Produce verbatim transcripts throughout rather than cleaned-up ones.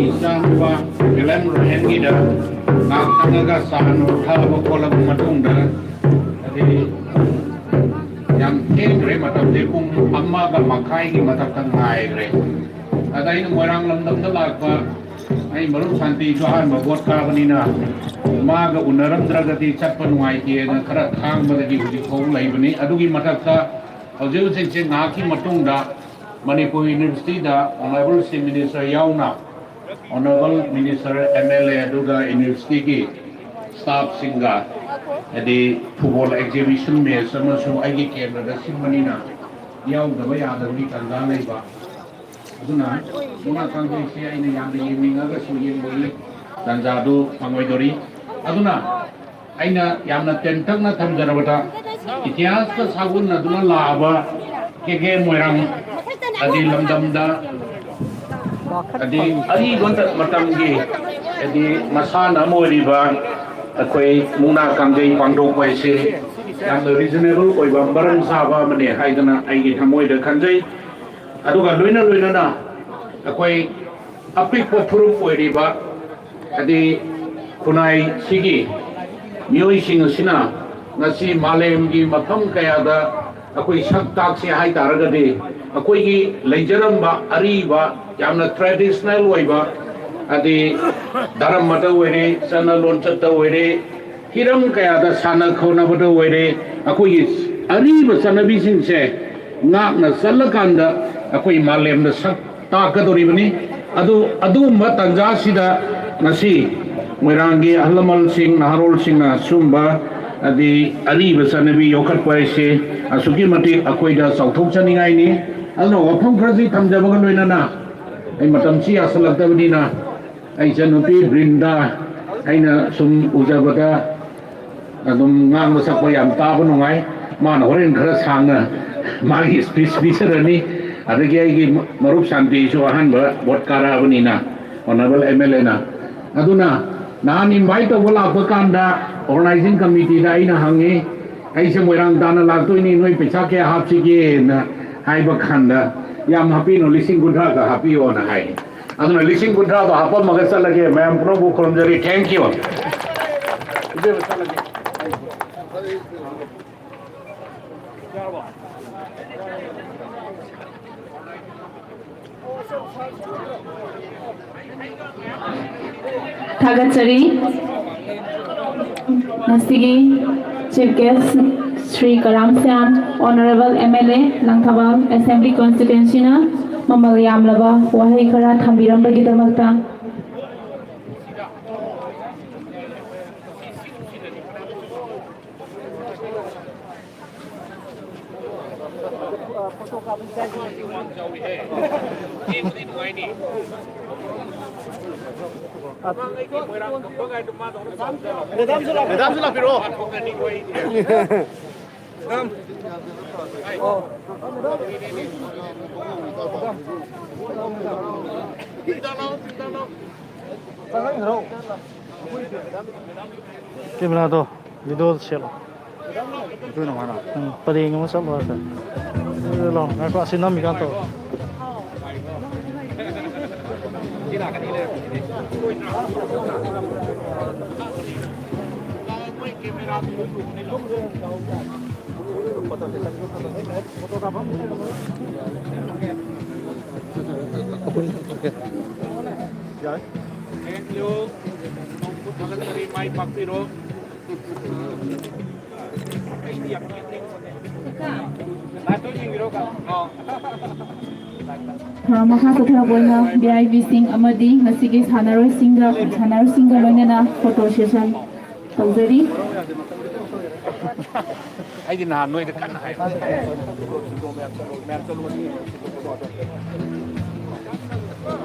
ꯏꯆꯥꯅꯨꯄꯥ film ꯔꯣꯍꯦꯟꯒꯤꯗ ꯉꯥꯏꯍꯥꯛ ꯆꯪꯉꯒ ꯆꯥ ꯅꯨꯡ ꯊꯛꯑꯕ ꯈꯣꯠꯂꯕ ꯃꯇꯨꯡꯗ, ꯑꯗꯩ ꯌꯥꯝ ꯊꯦꯡꯈ꯭ꯔꯦ, ꯃꯇꯝꯁꯦ ꯄꯨꯡ ꯑꯃꯒ ꯃꯈꯥꯏꯒꯤ ꯃꯊꯛꯇ ꯉꯥꯏꯈ꯭ꯔꯦ꯫ ꯑꯗ ꯑꯩꯅ ꯃꯣꯏꯔꯥꯡ ꯂꯝꯗꯝꯗ ꯂꯥꯛꯄ ꯑꯩ ꯃꯔꯨꯞ ꯁꯥꯟꯇꯤꯁꯨ ꯑꯍꯥꯟꯕ ꯚꯣꯠ ꯀꯥꯕꯅꯤꯅ ꯃꯥꯒ ꯎꯅꯔꯝꯗ꯭ꯔꯒꯗꯤ ꯆꯠꯄ ꯅꯨꯡꯉꯥꯏꯇꯦꯅ ꯈꯔ ꯈꯥꯡꯕꯗꯒꯤ ꯍꯧꯖꯤꯛ ꯐꯥꯎ ꯂꯩꯕꯅꯤ꯫ ꯑꯗꯨꯒꯤ ꯃꯊꯛꯇ ꯍꯧꯖꯤꯛ ꯍꯧꯖꯤꯛꯁꯦ ꯉꯥꯏꯍꯥꯛꯀꯤ ꯃꯇꯨꯡꯗ ꯃꯅꯤꯄꯨꯔ ꯌꯨꯅꯤꯚꯔꯁꯤꯇꯤꯗ ꯑꯣꯅꯔꯦꯕꯜ ꯆꯤꯐ ꯃꯤꯅꯤꯁꯇꯔ ꯌꯥꯎꯅ ꯑꯣꯅꯔꯦꯕꯜ ꯃꯤꯅꯤꯁꯇꯔ, ꯑꯦꯝ ꯑꯦꯜ ꯑꯦ ꯑꯗꯨꯒ ꯌꯨꯅꯤꯚꯔꯁꯤꯇꯤꯒꯤ ꯁ꯭ꯇꯥꯐꯁꯤꯡꯒ ꯍꯥꯏꯗꯤ ꯐꯨꯠꯕꯣꯜ ꯑꯦꯛꯖꯤꯕꯤꯁꯟ ꯃꯦꯠꯆ ꯑꯃꯁꯨ ꯑꯩꯒꯤ ꯀꯦꯟꯗ꯭ꯔꯗ ꯁꯤꯟꯕꯅꯤꯅ ꯌꯥꯎꯗꯕ ꯌꯥꯗꯕꯒꯤ ꯇꯥꯟꯖꯥ ꯂꯩꯕ꯫ ꯑꯗꯨꯅ ꯃꯨꯛꯅꯥ ꯀꯥꯡꯖꯩꯁꯦ ꯑꯩꯅ ꯌꯥꯝꯅ ꯌꯦꯡꯅꯤꯡꯉꯒꯁꯨ ꯌꯦꯡꯕꯒꯤ ꯇꯥꯟꯖꯥꯗꯨ ꯐꯪꯉꯣꯏꯗꯣꯔꯤ꯫ ꯑꯗꯨꯅ ꯑꯩꯅ ꯌꯥꯝꯅ ꯇꯦꯟꯇꯛꯅ ꯊꯝꯖꯔꯕꯗ, ꯏꯇꯤꯍꯥꯁꯀ ꯁꯥꯒꯣꯟꯅꯗꯨꯅ ꯂꯥꯛꯑꯕ ꯀꯦ ꯀꯦ ꯃꯣꯏꯔꯥꯡ ꯑꯗꯤ ꯂꯝꯗꯝꯗ ꯑꯗꯤ ꯑꯔꯤꯕ ꯃꯇꯝꯒꯤ ꯍꯥꯏꯗꯤ ꯃꯁꯥꯟꯅ ꯑꯃ ꯑꯣꯏꯔꯤꯕ ꯑꯩꯈꯣꯏ ꯃꯨꯛꯅꯥ ꯀꯥꯡꯖꯩ ꯄꯥꯡꯊꯣꯛꯄ ꯍꯥꯏꯁꯤ ꯌꯥꯝꯅ ꯔꯤꯖꯅꯦꯕꯜ ꯑꯣꯏꯕ, ꯃꯔꯝ ꯆꯥꯕ ꯑꯃꯅꯤ ꯍꯥꯏꯗꯅ ꯑꯩꯒꯤ ꯊꯃꯣꯏꯗ ꯈꯟꯖꯩ꯫ ꯑꯗꯨꯒ ꯂꯣꯏꯅ ꯂꯣꯏꯅꯅ ꯑꯩꯈꯣꯏ ꯑꯄꯤꯛꯄ ꯐꯨꯔꯨꯞ ꯑꯣꯏꯔꯤꯕ ꯍꯥꯏꯗꯤ ꯈꯨꯟꯅꯥꯏꯁꯤꯒꯤ ꯃꯤꯑꯣꯏꯁꯤꯡ ꯑꯁꯤꯅ ꯉꯁꯤ ꯃꯥꯂꯦꯝꯒꯤ ꯃꯐꯝ ꯀꯌꯥꯗ ꯑꯩꯈꯣꯏ ꯁꯛ ꯇꯥꯛꯁꯤ ꯍꯥꯏ ꯇꯥꯔꯒꯗꯤ, ꯑꯩꯈꯣꯏꯒꯤ ꯂꯩꯖꯔꯝꯕ ꯑꯔꯤꯕ, ꯌꯥꯝꯅ ꯇ꯭ꯔꯦꯗꯤꯁꯅꯦꯜ ꯑꯣꯏꯕ, ꯍꯥꯏꯗꯤ ꯙꯔꯃꯗ ꯑꯣꯏꯔꯦ, ꯆꯠꯅ ꯂꯣꯟꯆꯠꯇ ꯑꯣꯏꯔꯦ, ꯍꯤꯔꯝ ꯀꯌꯥꯗ ꯁꯥꯟꯅ ꯈꯣꯠꯅꯕꯗ ꯑꯣꯏꯔꯦ, ꯑꯩꯈꯣꯏꯒꯤ ꯑꯔꯤꯕ ꯆꯠꯅꯕꯤꯁꯤꯡꯁꯦ ꯉꯥꯛꯅ ꯆꯠꯂꯀꯥꯟꯗ ꯑꯩꯈꯣꯏ ꯃꯥꯂꯦꯝꯗ ꯁꯛ ꯇꯥꯛꯀꯗꯧꯔꯤꯕꯅꯤ꯫ ꯑꯗꯨ, ꯑꯗꯨꯒꯨꯝꯕ ꯇꯥꯟꯖꯥꯁꯤꯗ ꯉꯁꯤ ꯃꯣꯏꯔꯥꯡꯒꯤ ꯑꯍꯜ ꯂꯃꯟꯁꯤꯡ, ꯅꯍꯥꯔꯣꯜꯁꯤꯡꯅ ꯁꯨꯝꯕ ꯍꯥꯏꯗꯤ ꯑꯔꯤꯕ ꯆꯠꯅꯕꯤ ꯌꯣꯛꯈꯠꯄ ꯍꯥꯏꯁꯦ ꯑꯁꯨꯛꯀꯤ ꯃꯇꯤꯛ ꯑꯩꯈꯣꯏꯗ ꯆꯥꯎꯊꯣꯛꯆꯅꯤꯡꯉꯥꯏꯅꯤ꯫ ꯑꯗꯨꯅ ꯋꯥꯐꯝ ꯈꯔꯁꯤ ꯊꯝꯖꯕꯒ ꯂꯣꯏꯅꯅ ꯑꯩ ꯃꯇꯝꯁꯤ ꯌꯥꯁꯤꯜꯂꯛꯇꯕꯅꯤꯅ, ꯑꯩ ꯏꯆꯟꯅꯨꯄꯤ ꯕ꯭ꯔꯤꯟꯗꯥ, ꯑꯩꯅ ꯁꯨꯝ ꯎꯖꯕꯗ ꯑꯗꯨꯝ ꯉꯥꯡꯕ ꯁꯛꯄ ꯌꯥꯝ ꯇꯥꯕ ꯅꯨꯡꯉꯥꯏ꯫ ꯃꯥꯅ ꯍꯣꯔꯦꯟ ꯈꯔ ꯁꯥꯡꯅ ꯃꯥꯒꯤ ꯁ꯭ꯄꯤꯆ ꯄꯤꯖꯔꯅꯤ꯫ ꯑꯗꯒꯤ ꯑꯩꯒꯤ ꯃꯔꯨꯞ ꯁꯥꯟꯇꯤꯁꯨ ꯑꯍꯥꯟꯕ ꯚꯣꯠ ꯀꯥꯔꯛꯑꯕꯅꯤꯅ, ꯑꯣꯅꯔꯦꯕꯜ ꯑꯦꯝ ꯑꯦꯜ ꯑꯦꯅ꯫ ꯑꯗꯨꯅ ꯅꯍꯥꯟ ꯏꯟꯚꯥꯏꯠ ꯇꯧꯕ ꯂꯥꯛꯄ ꯀꯥꯟꯗ ꯑꯣꯔꯒꯅꯥꯏꯖꯤꯡ ꯀꯃꯤꯇꯤꯗ ꯑꯩꯅ ꯍꯪꯉꯤ, "ꯑꯩꯁꯦ ꯃꯣꯏꯔꯥꯡ ꯇꯥꯟꯅ ꯂꯥꯛꯇꯣꯏꯅꯤ, ꯅꯣꯏ ꯄꯩꯁꯥ ꯀꯌꯥ ꯍꯥꯞꯁꯤꯒꯦꯅ?" ꯍꯥꯏꯕ ꯀꯥꯟꯗ, "ꯌꯥꯝ ꯍꯥꯞꯄꯤꯅꯣ, ꯂꯤꯁꯤꯡ ꯀꯨꯟꯊ꯭ꯔꯥꯒ ꯍꯥꯞꯄꯤꯌꯣꯅ" ꯍꯥꯏ꯫ ꯑꯗꯨꯅ ꯂꯤꯁꯤꯡ ꯀꯨꯟꯊ꯭ꯔꯥꯗꯣ ꯍꯥꯞꯄꯝꯃꯒ ꯆꯠꯂꯒꯦ꯫ ꯃꯌꯥꯝ ꯄꯨꯝꯅꯃꯛꯄꯨ ꯈꯨꯔꯨꯝꯖꯔꯤ꯫ Thank you꯫ ꯊꯥꯒꯠꯆꯔꯤ꯫ ꯉꯁꯤꯒꯤ Chief Guest Shri Karam Shyam, Honourable M L A, Langthabal Assembly Constituencyꯅ ꯃꯃꯜ ꯌꯥꯝꯂꯕ ꯋꯥꯍꯩ ꯈꯔ ꯊꯝꯕꯤꯔꯝꯕꯒꯤꯗꯃꯛꯇ꯫ ꯀꯦꯃꯦꯔꯥꯗꯣ ꯚꯤꯗꯤꯑꯣ ꯁꯦꯠꯂꯣ꯫ ꯑꯗꯨꯅ ꯃꯥꯅ ꯎꯝ, ꯄꯔꯦꯡ ꯑꯃ ꯆꯠꯂꯣ ꯍꯥꯏꯔꯀꯥꯟꯗ꯫ ꯑꯗꯨ ꯂꯥꯎ꯫ ꯉꯥꯏꯈꯣ, ꯑꯁꯤ ꯅꯝꯃꯤꯀꯥꯟ ꯇꯧꯔꯣ꯫ ꯊꯦꯡꯀ꯭ꯌꯨ꯫ ꯅꯣꯡ ꯈꯨꯠ ꯊꯥꯒꯠꯆꯔꯤ꯫ ꯃꯥꯏ ꯄꯥꯛꯄꯤꯔꯣ꯫ ꯊꯧꯔꯝ ꯃꯈꯥ ꯆꯠꯊꯔꯛꯄ ꯑꯣꯏꯅ V I Pꯁꯤꯡ ꯑꯃꯗꯤ ꯉꯁꯤꯒꯤ ꯁꯥꯟꯅꯔꯣꯏꯁꯤꯡꯒ ꯁꯥꯟꯅꯔꯣꯏꯁꯤꯡꯒ ꯂꯣꯏꯅꯅ photo session ꯇꯧꯖꯔꯤ꯫ ꯑꯩꯗꯤ ꯅꯍꯥꯟ ꯅꯣꯏꯗ ꯀꯟꯅ ꯍꯥꯏ꯫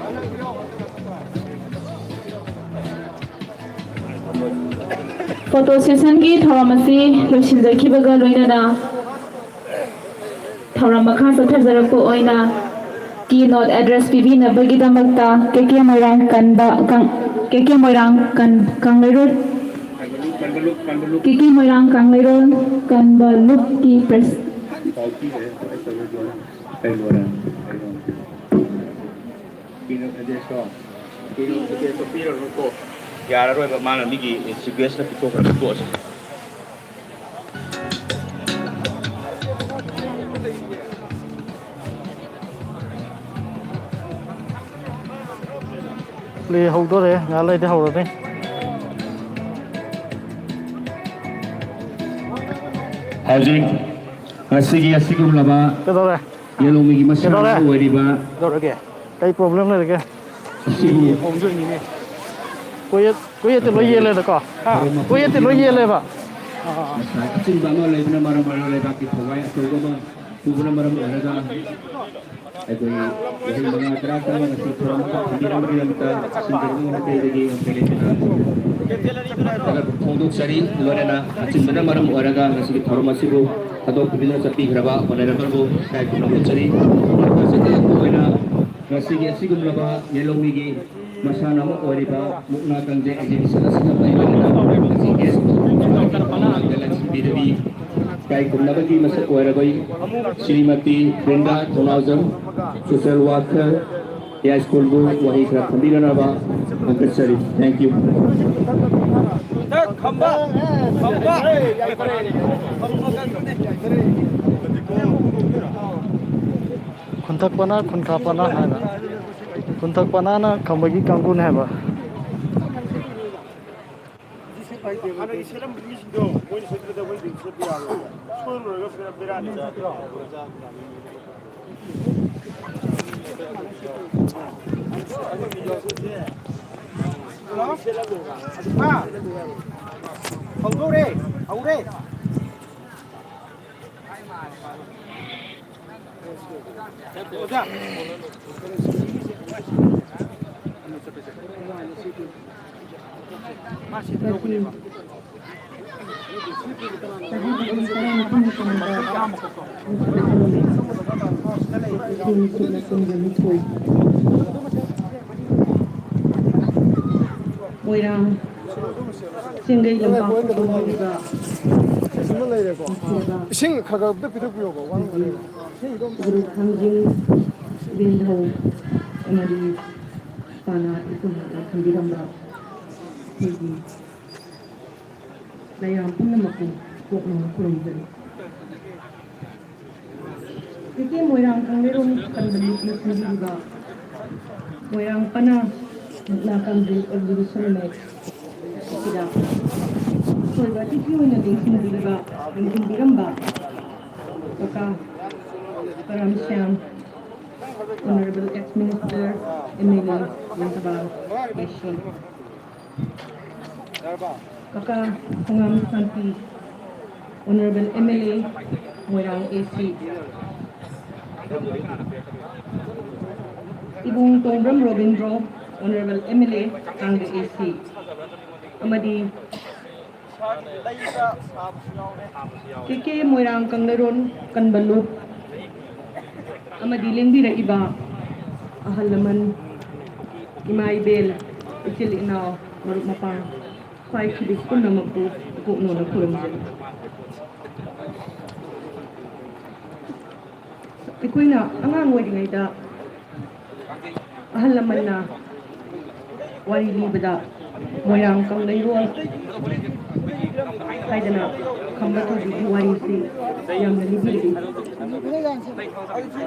Photo sessionꯒꯤ ꯊꯧꯔꯝ ꯑꯁꯤ ꯂꯣꯏꯁꯤꯟꯖꯈꯤꯕꯒ ꯂꯣꯏꯅꯅ ꯊꯧꯔꯝ ꯃꯈꯥ ꯆꯠꯊꯖꯔꯛꯄ ꯑꯣꯏꯅ keynote address ꯄꯤꯕꯤꯅꯕꯒꯤꯗꯃꯛꯇ ꯀꯦ ꯀꯦ ꯃꯣꯏꯔꯥꯡ ꯀꯟꯕ ꯀꯪ-, ꯀꯦ ꯀꯦ ꯃꯣꯏꯔꯥꯡ ꯀꯪ-, ꯀꯪꯂꯩꯔꯣꯜ, ꯀꯦ ꯀꯦ ꯃꯣꯏꯔꯥꯡ ꯀꯪꯂꯩꯔꯣꯜ ꯀꯟꯕ ꯂꯨꯞꯀꯤ ꯄ꯭ꯔꯦꯁ- ꯀꯩꯅꯣ ꯑꯦꯗ꯭ꯔꯦꯁꯇꯣ, ꯀꯩꯅꯣ ꯑꯦꯗ꯭ꯔꯦꯁꯇꯣ ꯄꯤꯔꯨꯔꯅꯨꯀꯣ꯫ ꯌꯥꯔꯔꯣꯏꯕ, ꯃꯥꯅ ꯃꯤꯒꯤ ꯁꯤꯀ꯭ꯋꯦꯟꯁꯇ ꯄꯤꯊꯣꯛꯈ꯭ꯔꯒ ꯇꯣꯛꯑꯁꯤ꯫ ꯄ꯭ꯂꯦ ꯍꯧꯗꯣꯔꯦ, ꯉꯥꯏꯍꯥꯛ ꯂꯩꯔꯗꯤ ꯍꯧꯔꯅꯤ꯫ ꯍꯧꯖꯤꯛ ꯉꯁꯤꯒꯤ ꯑꯁꯤꯒꯨꯝꯂꯕ ꯀꯩꯗꯧꯔꯦ? ꯌꯦꯂꯣꯡꯃꯤꯒꯤ ꯃꯁꯥꯟꯅ ꯀꯩꯗꯧꯔꯦ? ꯑꯣꯏꯔꯤꯕ ꯀꯩꯗꯧꯔꯒꯦ? ꯀꯩ ꯄ꯭ꯔꯣꯕ꯭ꯂꯦꯝ ꯂꯩꯔꯒꯦ? ꯑꯁꯤꯕꯨ ꯀꯣꯌꯦꯠ, ꯀꯣꯌꯦꯠꯇꯤ ꯂꯣꯏ ꯌꯦꯜꯂꯦꯗꯀꯣ? ꯍꯥ? ꯀꯣꯌꯦꯠꯇꯤ ꯂꯣꯏ ꯌꯦꯜꯂꯦꯕ? ꯑꯥ꯫ ꯉꯁꯥꯏ ꯑꯆꯤꯟꯕ ꯑꯃ ꯂꯩꯕꯅ ꯃꯔꯝ ꯑꯣꯏꯔꯒ ꯂꯩꯕꯥꯛꯀꯤ ꯊꯋꯥꯏ ꯑꯆꯧꯕ ꯑꯃ ꯄꯨꯕꯅ ꯃꯔꯝ ꯑꯣꯏꯔꯒ ꯑꯩꯈꯣꯏ ꯆꯍꯤ ꯃꯉꯥ ꯇꯔꯥ ꯆꯪꯕ ꯉꯁꯤ ꯊꯧꯔꯝ ꯑꯃ ꯊꯝꯕꯤꯔꯝꯕꯒꯤꯗꯃꯛꯇ ꯁꯤꯟꯖꯔꯤꯕ ꯃꯥꯏꯀꯩꯗꯒꯤ ꯃꯈꯣꯏ ꯂꯩꯇꯅ ꯊꯥꯒꯠꯄ ꯐꯣꯡꯗꯣꯛꯆꯔꯤ꯫ ꯂꯣꯏꯅꯅ ꯑꯆꯤꯟꯕꯅ ꯃꯔꯝ ꯑꯣꯏꯔꯒ ꯉꯁꯤꯒꯤ ꯊꯧꯔꯝ ꯑꯁꯤꯕꯨ ꯊꯥꯗꯣꯛꯄꯤꯗꯨꯅ ꯆꯠꯄꯤꯈ꯭ꯔꯕ ꯍꯣꯅꯔꯦꯕꯜꯕꯨ ꯏꯀꯥꯏ ꯈꯨꯝꯅꯕ ꯎꯠꯆꯔꯤ꯫ ꯃꯈꯣꯏꯁꯤꯡꯒꯤ ꯑꯣꯏꯅ ꯉꯁꯤꯒꯤ ꯑꯁꯤꯒꯨꯝꯂꯕ ꯌꯦꯂꯣꯡꯃꯤꯒꯤ ꯃꯁꯥꯟꯅ ꯑꯃ ꯑꯣꯏꯔꯤꯕ ꯃꯨꯛꯅꯥ ꯀꯥꯡꯖꯩ ꯑꯦꯛꯖꯤꯕꯤꯁꯟ ꯑꯁꯤꯗ ꯄꯥꯏꯕꯤꯗꯨꯅ ꯉꯁꯤ ꯒꯦꯁ ꯂꯟꯁ ꯄꯤꯗꯕꯤ ꯏꯀꯥꯏ ꯈꯨꯝꯅꯕꯒꯤ ꯃꯁꯛ ꯑꯣꯏꯔꯕ ꯁ꯭ꯔꯤꯃꯇꯤ ꯕ꯭ꯔꯤꯟꯗꯥ ꯊꯧꯅꯥꯎꯖꯝ, ꯁꯣꯁꯤꯌꯦꯜ ꯋꯥꯔꯀꯔ, ꯌꯥꯏꯁ꯭ꯀꯨꯜꯕꯨ ꯋꯥꯍꯩ ꯈꯔ ꯊꯝꯕꯤꯅꯅꯕ ꯍꯪꯒꯠꯆꯔꯤ꯫ Thank you꯫ ꯈꯝꯕ, ꯈꯝꯕ, ꯈꯝꯕ ꯀꯥꯡꯕꯨꯅꯦ꯫ ꯈꯨꯟꯊꯛ ꯄꯅꯥ, ꯈꯨꯟꯈꯥ ꯄꯅꯥ ꯍꯥꯏꯅ꯫ ꯈꯨꯟꯊꯛ ꯄꯅꯥꯅ ꯈꯝꯕꯒꯤ ꯀꯥꯡꯕꯨꯅꯦ ꯍꯥꯏꯕ꯫ ꯍꯥꯟꯅꯒꯤ ꯁꯦꯠꯂꯝꯕ ꯃꯤꯁꯤꯡꯗꯣ ꯃꯣꯏꯅ ꯁꯦꯠꯄꯗ ꯑꯩꯈꯣꯏ ꯁꯦꯠꯄ ꯌꯥꯔꯣꯏꯕ꯫ ꯁꯣꯏꯔꯨꯔꯒ ꯐꯖꯅ ꯕꯦꯔꯥꯅꯤ꯫ ꯍꯜꯂꯣ? ꯍꯥ? ꯍꯧꯗꯧꯔꯦ, ꯍꯧꯔꯦ꯫ ꯑꯣꯖꯥ꯫ ꯃꯥ ꯁꯤꯠ ꯂꯧꯕꯅꯦꯕ꯫ ꯃꯣꯏꯔꯥꯡ ꯆꯤꯡꯒꯩ ꯂꯝꯄꯥꯛꯇ ꯄꯥꯡꯊꯣꯛꯂꯤꯕ ꯏꯁꯤꯡ ꯈꯔ ꯈꯔ ꯑꯝꯇ ꯄꯤꯊꯛꯄꯤꯌꯣꯕ, ꯋꯥꯔꯝꯒꯅꯦꯕ꯫ ꯒꯨꯔꯨ ꯊꯥꯡꯖꯤꯡ ꯏꯕꯦꯟꯙꯧ ꯑꯃꯗꯤ ꯄꯥꯅꯥ ꯏꯁꯨꯝꯅ ꯊꯝꯕꯤꯔꯝꯕ ꯑꯩꯈꯣꯏꯒꯤ ꯃꯌꯥꯝ ꯄꯨꯝꯅꯃꯛꯄꯨ ꯀꯣꯛꯅ ꯈꯨꯔꯨꯝꯖꯔꯤ꯫ ꯀꯦ ꯀꯦ ꯃꯣꯏꯔꯥꯡ ꯀꯪꯂꯩꯔꯣꯜ ꯀꯟꯕ ꯂꯨꯞꯅ ꯁꯤꯟꯕꯤꯔꯤꯕ ꯃꯣꯏꯔꯥꯡ ꯄꯅꯥ ꯃꯨꯛꯅꯥ ꯀꯥꯡꯖꯩ ꯑꯦꯛꯖꯤꯕꯤꯁꯟ ꯃꯦꯠ ꯑꯁꯤꯗ ꯑꯁꯣꯏꯕ ꯑꯇꯤꯊꯤ ꯑꯣꯏꯅ ꯂꯦꯡꯁꯤꯟꯕꯤꯔꯤꯕ, ꯂꯦꯡꯁꯤꯟꯕꯤꯔꯝꯕ ꯀꯀꯥ ꯀꯔꯝ Shyam, Honorable ex-minister, M L A, Longtabal A C, ꯀꯀꯥ ꯈꯣꯡꯉꯥꯝ ꯁꯥꯟꯇꯤ, Honorable M L A, Moirang A C, ꯏꯕꯨꯡ ꯇꯣꯡꯕ꯭ꯔꯝ Robindro, Honorable M L A, ꯀꯥꯡꯒ A C, ꯑꯃꯗꯤ ꯀꯦ ꯀꯦ ꯃꯣꯏꯔꯥꯡ ꯀꯪꯂꯩꯔꯣꯟ ꯀꯟꯕ ꯂꯨꯞ ꯑꯃꯗꯤ ꯂꯦꯡꯕꯤꯔꯛꯏꯕ ꯑꯍꯜ ꯂꯃꯟ, ꯏꯃꯥ ꯏꯕꯦꯜ, ꯏꯆꯤꯜ ꯏꯅꯥꯎ, ꯃꯔꯨꯞ ꯃꯄꯥꯡ, ꯈ꯭ꯋꯥꯏ ꯈꯤꯗꯤꯛ ꯄꯨꯝꯅꯃꯛꯄꯨ ꯄꯨꯛꯅꯣꯛꯅ ꯈꯨꯔꯨꯝꯖꯔꯤ꯫ ꯑꯩꯈꯣꯏꯅ ꯑꯉꯥꯡ ꯑꯣꯏꯔꯤꯉꯩꯗ ꯑꯍꯜ ꯂꯃꯟꯅ ꯋꯥꯔꯤ ꯂꯤꯕꯗ ꯃꯣꯏꯔꯥꯡ ꯀꯪꯂꯩꯔꯣꯜ ꯍꯥꯏꯗꯅ ꯈꯝꯕ ꯊꯣꯏꯕꯤꯒꯤ ꯋꯥꯔꯤꯁꯤ ꯌꯥꯝꯅ ꯂꯤꯕꯤꯔꯛꯏ꯫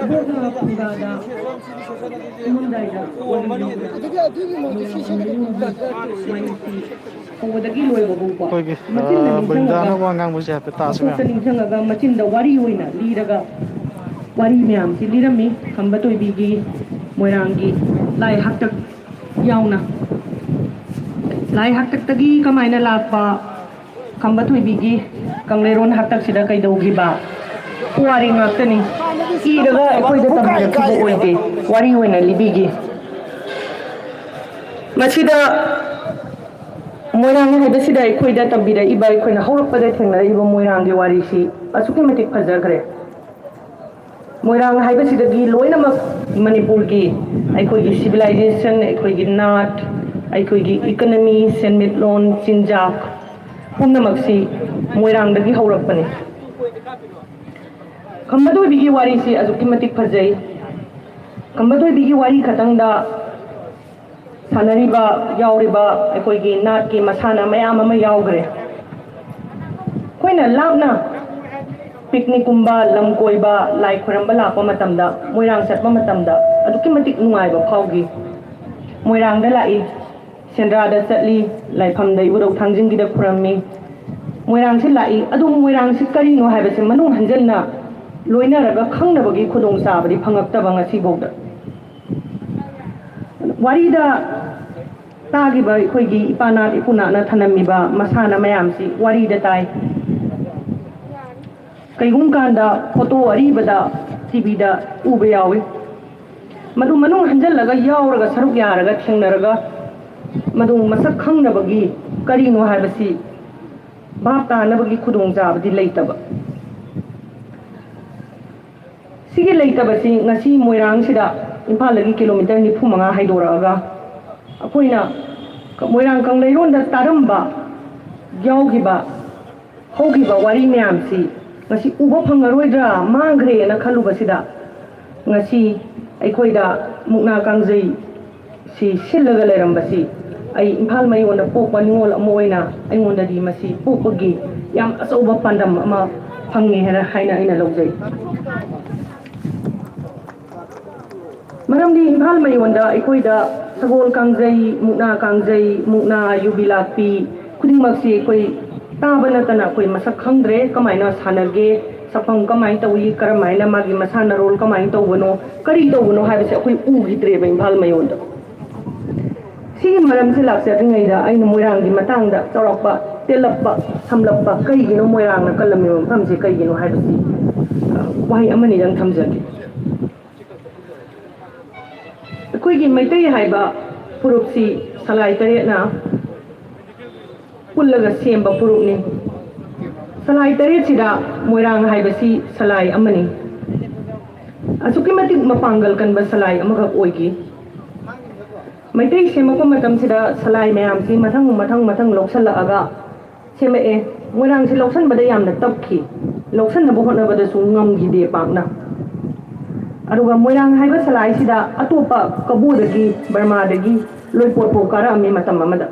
ꯏꯕꯣꯛꯅ ꯐꯨꯡꯒꯥꯗ ꯇꯨꯝꯃꯝꯗꯥꯏꯗ ꯋꯥꯔꯤ ꯂꯤꯕꯗ ꯃꯣꯏꯔꯥꯡ ꯀꯪꯂꯩꯔꯣꯜꯒꯤ ꯋꯥꯔꯤꯁꯤ ꯍꯧꯕꯗꯒꯤ ꯂꯣꯏꯕ ꯐꯥꯎꯕ ꯑꯩꯈꯣꯏꯒꯤ, ꯃꯆꯤꯟꯅ ꯑ, ꯅꯤꯡꯁꯤꯡꯉꯒ, ꯕ꯭ꯔꯤꯟꯗꯥꯅ ꯋꯥ ꯉꯥꯡꯕꯁꯦ ꯍꯥꯏꯐꯦꯠ ꯇꯥꯁꯤ ꯃꯀꯣꯛꯇ ꯃꯌꯥꯝ꯫ ꯅꯤꯡꯁꯤꯡꯉꯒ ꯃꯆꯤꯟꯗ ꯋꯥꯔꯤ ꯑꯣꯏꯅ ꯂꯤꯔꯒ ꯋꯥꯔꯤ ꯃꯌꯥꯝꯁꯤ ꯂꯤꯔꯝꯃꯤ꯫ ꯈꯝꯕ ꯊꯣꯏꯕꯤꯒꯤ, ꯃꯣꯏꯔꯥꯡꯒꯤ ꯂꯥꯏ ꯍꯥꯛꯇꯛ ꯌꯥꯎꯅ꯫ ꯂꯥꯏ ꯍꯥꯛꯇꯛꯇꯒꯤ ꯀꯃꯥꯏꯅ ꯂꯥꯛꯄ, ꯈꯝꯕ ꯊꯣꯏꯕꯤꯒꯤ ꯀꯪꯂꯩꯔꯣꯟ ꯍꯥꯛꯇꯛꯁꯤꯗ ꯀꯩꯗꯧꯈꯤꯕ? ꯄꯨꯋꯥꯔꯤ ꯉꯥꯛꯇꯅꯤ꯫ ꯏꯔꯒ ꯑꯩꯈꯣꯏꯗ ꯇꯝꯕꯤꯔꯛꯈꯤꯕ ꯑꯣꯏꯗꯦ, ꯋꯥꯔꯤ ꯑꯣꯏꯅ ꯂꯤꯕꯤꯒꯦ꯫ ꯃꯁꯤꯗ ꯃꯣꯏꯔꯥꯡ ꯍꯥꯏꯕꯁꯤꯗ ꯑꯩꯈꯣꯏꯗ ꯇꯝꯕꯤꯔꯛꯏꯕ, ꯑꯩꯈꯣꯏꯅ ꯍꯧꯔꯛꯄꯗ ꯊꯦꯡꯅꯔꯛꯏꯕ ꯃꯣꯏꯔꯥꯡꯒꯤ ꯋꯥꯔꯤꯁꯤ ꯑꯁꯨꯛꯀꯤ ꯃꯇꯤꯛ ꯐꯖꯈ꯭ꯔꯦ꯫ ꯃꯣꯏꯔꯥꯡ ꯍꯥꯏꯕꯁꯤꯗꯒꯤ ꯂꯣꯏꯅꯃꯛ ꯃꯅꯤꯄꯨꯔꯒꯤ, ꯑꯩꯈꯣꯏꯒꯤ civilization, ꯑꯩꯈꯣꯏꯒꯤ ꯅꯥꯠ, ꯑꯩꯈꯣꯏꯒꯤ economy, ꯁꯦꯟꯃꯤꯠꯂꯣꯟ, ꯆꯤꯟꯖꯥꯛ ꯄꯨꯝꯅꯃꯛꯁꯤ ꯃꯣꯏꯔꯥꯡꯗꯒꯤ ꯍꯧꯔꯛꯄꯅꯤ꯫ ꯈꯝꯕ ꯊꯣꯏꯕꯤꯒꯤ ꯋꯥꯔꯤꯁꯤ ꯑꯁꯨꯛꯀꯤ ꯃꯇꯤꯛ ꯐꯖꯩ꯫ ꯈꯝꯕ ꯊꯣꯏꯕꯤꯒꯤ ꯋꯥꯔꯤ ꯈꯛꯇꯪꯗ ꯁꯥꯟꯅꯔꯤꯕ, ꯌꯥꯎꯔꯤꯕ ꯑꯩꯈꯣꯏꯒꯤ ꯅꯥꯠꯀꯤ ꯃꯁꯥꯟꯅ ꯃꯌꯥꯝ ꯑꯃ ꯌꯥꯎꯈ꯭ꯔꯦ꯫ ꯑꯩꯈꯣꯏꯅ ꯂꯥꯞꯅ ꯄꯤꯛꯅꯤꯛꯀꯨꯝꯕ, ꯂꯝ ꯀꯣꯏꯕ, ꯂꯥꯏ ꯈꯣꯏꯔꯝꯕ ꯂꯥꯛꯄ ꯃꯇꯝꯗ, ꯃꯣꯏꯔꯥꯡ ꯆꯠꯄ ꯃꯇꯝꯗ ꯑꯗꯨꯛꯀꯤ ꯃꯇꯤꯛ ꯅꯨꯡꯉꯥꯏꯕ ꯐꯥꯎꯈꯤ꯫ ꯃꯣꯏꯔꯥꯡꯗ ꯂꯥꯛꯏ, ꯁꯦꯟꯗ꯭ꯔꯥꯗ ꯆꯠꯂꯤ, ꯂꯥꯏꯐꯝꯗ ꯏꯕꯨꯙꯧ ꯊꯥꯡꯖꯤꯡꯒꯤꯗ ꯈꯨꯔꯝꯃꯤ꯫ ꯃꯣꯏꯔꯥꯡꯁꯤ ꯂꯥꯛꯏ, ꯑꯗꯨꯕꯨ ꯃꯣꯏꯔꯥꯡꯁꯤ ꯀꯔꯤꯅꯣ ꯍꯥꯏꯕꯁꯤ ꯃꯅꯨꯡ ꯍꯟꯖꯟꯅ ꯂꯣꯏꯅꯔꯒ ꯈꯪꯅꯕꯒꯤ ꯈꯨꯗꯣꯡꯆꯥꯕꯗꯤ ꯐꯪꯉꯛꯇꯕ ꯉꯁꯤꯐꯥꯎꯗ꯫ ꯋꯥꯔꯤꯗ ꯇꯥꯈꯤꯕ ꯑꯩꯈꯣꯏꯒꯤ ꯏꯄꯥꯅꯥꯠ ꯏꯄꯨꯅꯥꯠꯅ ꯊꯅꯝꯃꯤꯕ ꯃꯁꯥꯟꯅ ꯃꯌꯥꯝꯁꯤ ꯋꯥꯔꯤꯗ ꯇꯥꯏ꯫ ꯀꯩꯒꯨꯝ ꯀꯥꯟꯗ ꯐꯣꯇꯣ ꯑꯔꯤꯕꯗ ꯇꯤꯚꯤꯗ ꯎꯕ ꯌꯥꯎꯏ꯫ ꯃꯗꯨ ꯃꯅꯨꯡ ꯍꯟꯖꯜꯂꯒ ꯌꯥꯎꯔꯒ ꯁꯔꯨꯛ ꯌꯥꯔꯒ ꯊꯦꯡꯅꯔꯒ ꯃꯗꯨ ꯃꯁꯛ ꯈꯪꯅꯕꯒꯤ ꯀꯔꯤꯅꯣ ꯍꯥꯏꯕꯁꯤ ꯚꯥꯞ ꯇꯥꯅꯕꯒꯤ ꯈꯨꯗꯣꯡꯆꯥꯕꯗꯤ ꯂꯩꯇꯕ꯫ ꯁꯤꯒꯤ ꯂꯩꯇꯕꯁꯤ ꯉꯁꯤ ꯃꯣꯏꯔꯥꯡꯁꯤꯗ ꯏꯝꯐꯥꯜꯗꯒꯤ ꯀꯤꯂꯣꯃꯤꯇꯔ ꯅꯤꯐꯨ ꯃꯉꯥ ꯍꯥꯏꯗꯣꯔꯛꯑꯒ ꯑꯩꯈꯣꯏꯅ ꯃꯣꯏꯔꯥꯡ ꯀꯪꯂꯩꯔꯣꯟꯗ ꯇꯥꯔꯝꯕ ꯌꯥꯎꯈꯤꯕ ꯍꯧꯈꯤꯕ ꯋꯥꯔꯤ ꯃꯌꯥꯝꯁꯤ ꯉꯁꯤ ꯎꯕ ꯐꯪꯉꯔꯣꯏꯗ꯭ꯔꯥ, ꯃꯥꯡꯈ꯭ꯔꯦꯅ ꯈꯜꯂꯨꯕꯁꯤꯗ ꯉꯁꯤ ꯑꯩꯈꯣꯏꯗ ꯃꯨꯛꯅꯥ ꯀꯥꯡꯖꯩ ꯁꯤ ꯁꯤꯜꯂꯒ ꯂꯩꯔꯝꯕꯁꯤ ꯑꯩ ꯏꯝꯐꯥꯜ ꯃꯌꯣꯟꯗ ꯄꯣꯛꯄ ꯅꯤꯉꯣꯜ ꯑꯃ ꯑꯣꯏꯅ ꯑꯩꯉꯣꯟꯗꯗꯤ ꯃꯁꯤ ꯄꯣꯛꯄꯒꯤ ꯌꯥꯝ ꯑꯆꯧꯕ ꯄꯥꯟꯗꯝ ꯑꯃ ꯐꯪꯉꯦ ꯍꯥꯏꯅ, ꯍꯥꯏꯅ ꯑꯩꯅ ꯂꯧꯖꯩ꯫ ꯃꯔꯝꯗꯤ ꯏꯝꯐꯥꯜ ꯃꯌꯣꯟꯗ ꯑꯩꯈꯣꯏꯗ ꯁꯒꯣꯜ ꯀꯥꯡꯖꯩ, ꯃꯨꯛꯅꯥ ꯀꯥꯡꯖꯩ, ꯃꯨꯛꯅꯥ, ꯌꯨꯕꯤ ꯂꯥꯛꯄꯤ ꯈꯨꯗꯤꯡꯃꯛꯁꯤ ꯑꯩꯈꯣꯏ ꯇꯥꯕ ꯅꯠꯇꯅ ꯑꯩꯈꯣꯏ ꯃꯁꯛ ꯈꯪꯗ꯭ꯔꯦ꯫ ꯀꯃꯥꯏꯅ ꯁꯥꯟꯅꯒꯦ, ꯁꯛꯐꯝ ꯀꯃꯥꯏꯅ ꯇꯧꯏ, ꯀꯔꯝꯍꯥꯏꯅ ꯃꯥꯒꯤ ꯃꯁꯥꯟꯅꯔꯣꯜ ꯀꯃꯥꯏꯅ ꯇꯧꯕꯅꯣ, ꯀꯔꯤ ꯇꯧꯕꯅꯣ ꯍꯥꯏꯕꯁꯦ ꯑꯩꯈꯣꯏ ꯎꯈꯤꯗ꯭ꯔꯦꯕ ꯏꯝꯐꯥꯜ ꯃꯌꯣꯟꯗ꯫ ꯁꯤꯒꯤ ꯃꯔꯝꯁꯦ ꯂꯥꯛꯆꯗ꯭ꯔꯤꯉꯩꯗ ꯑꯩꯅ ꯃꯣꯏꯔꯥꯡꯒꯤ ꯃꯇꯥꯡꯗ ꯆꯥꯎꯔꯥꯛꯄ ꯇꯦꯜꯂꯞꯄ, ꯁꯝꯂꯞꯄ, ꯀꯩꯒꯤꯅꯣ ꯃꯣꯏꯔꯥꯡꯅ ꯀꯜꯂꯝꯃꯤꯕ ꯃꯐꯝꯁꯦ ꯀꯩꯒꯤꯅꯣ ꯍꯥꯏꯕꯁꯤ, ꯑ, ꯋꯥꯍꯩ ꯑꯃꯅꯤꯗꯪ ꯊꯝꯖꯒꯦ꯫ ꯑꯩꯈꯣꯏꯒꯤ ꯃꯩꯇꯩ ꯍꯥꯏꯕ ꯐꯨꯔꯨꯞꯁꯤ ꯁꯂꯥꯏ ꯇꯔꯦꯠꯅ ꯄꯨꯜꯂꯒ ꯁꯦꯝꯕ ꯐꯨꯔꯨꯞꯅꯤ꯫ ꯁꯂꯥꯏ ꯇꯔꯦꯠꯁꯤꯗ ꯃꯣꯏꯔꯥꯡ ꯍꯥꯏꯕꯁꯤ ꯁꯂꯥꯏ ꯑꯃꯅꯤ꯫ ꯑꯁꯨꯛꯀꯤ ꯃꯇꯤꯛ ꯃꯄꯥꯡꯒꯜ ꯀꯟꯕ ꯁꯂꯥꯏ ꯑꯃꯈꯛ ꯑꯣꯏꯈꯤ꯫ ꯃꯩꯇꯩ ꯁꯦꯝꯃꯛꯄ ꯃꯇꯝꯁꯤꯗ ꯁꯂꯥꯏ ꯃꯌꯥꯝꯁꯤ ꯃꯊꯪ, ꯃꯊꯪ, ꯃꯊꯪ ꯂꯧꯁꯜꯂꯛꯑꯒ ꯁꯦꯝꯃꯛꯑꯦ꯫ ꯃꯣꯏꯔꯥꯡꯁꯤ ꯂꯧꯁꯟꯕꯗ ꯌꯥꯝꯅ ꯇꯞꯈꯤ, ꯂꯧꯁꯟꯅꯕ ꯍꯣꯠꯅꯕꯗꯁꯨ ꯉꯝꯈꯤꯗꯦ ꯄꯥꯛꯅ꯫ ꯑꯗꯨꯒ ꯃꯣꯏꯔꯥꯡ ꯍꯥꯏꯕ ꯁꯂꯥꯏꯁꯤꯗ ꯑꯇꯣꯞꯄ ꯀꯕꯣꯗꯒꯤ, ꯕꯔꯃꯥꯗꯒꯤ ꯂꯣꯏꯄꯣꯠ ꯐꯥꯎ ꯀꯥꯔꯛꯑꯝꯃꯤ ꯃꯇꯝ ꯑꯃꯗ꯫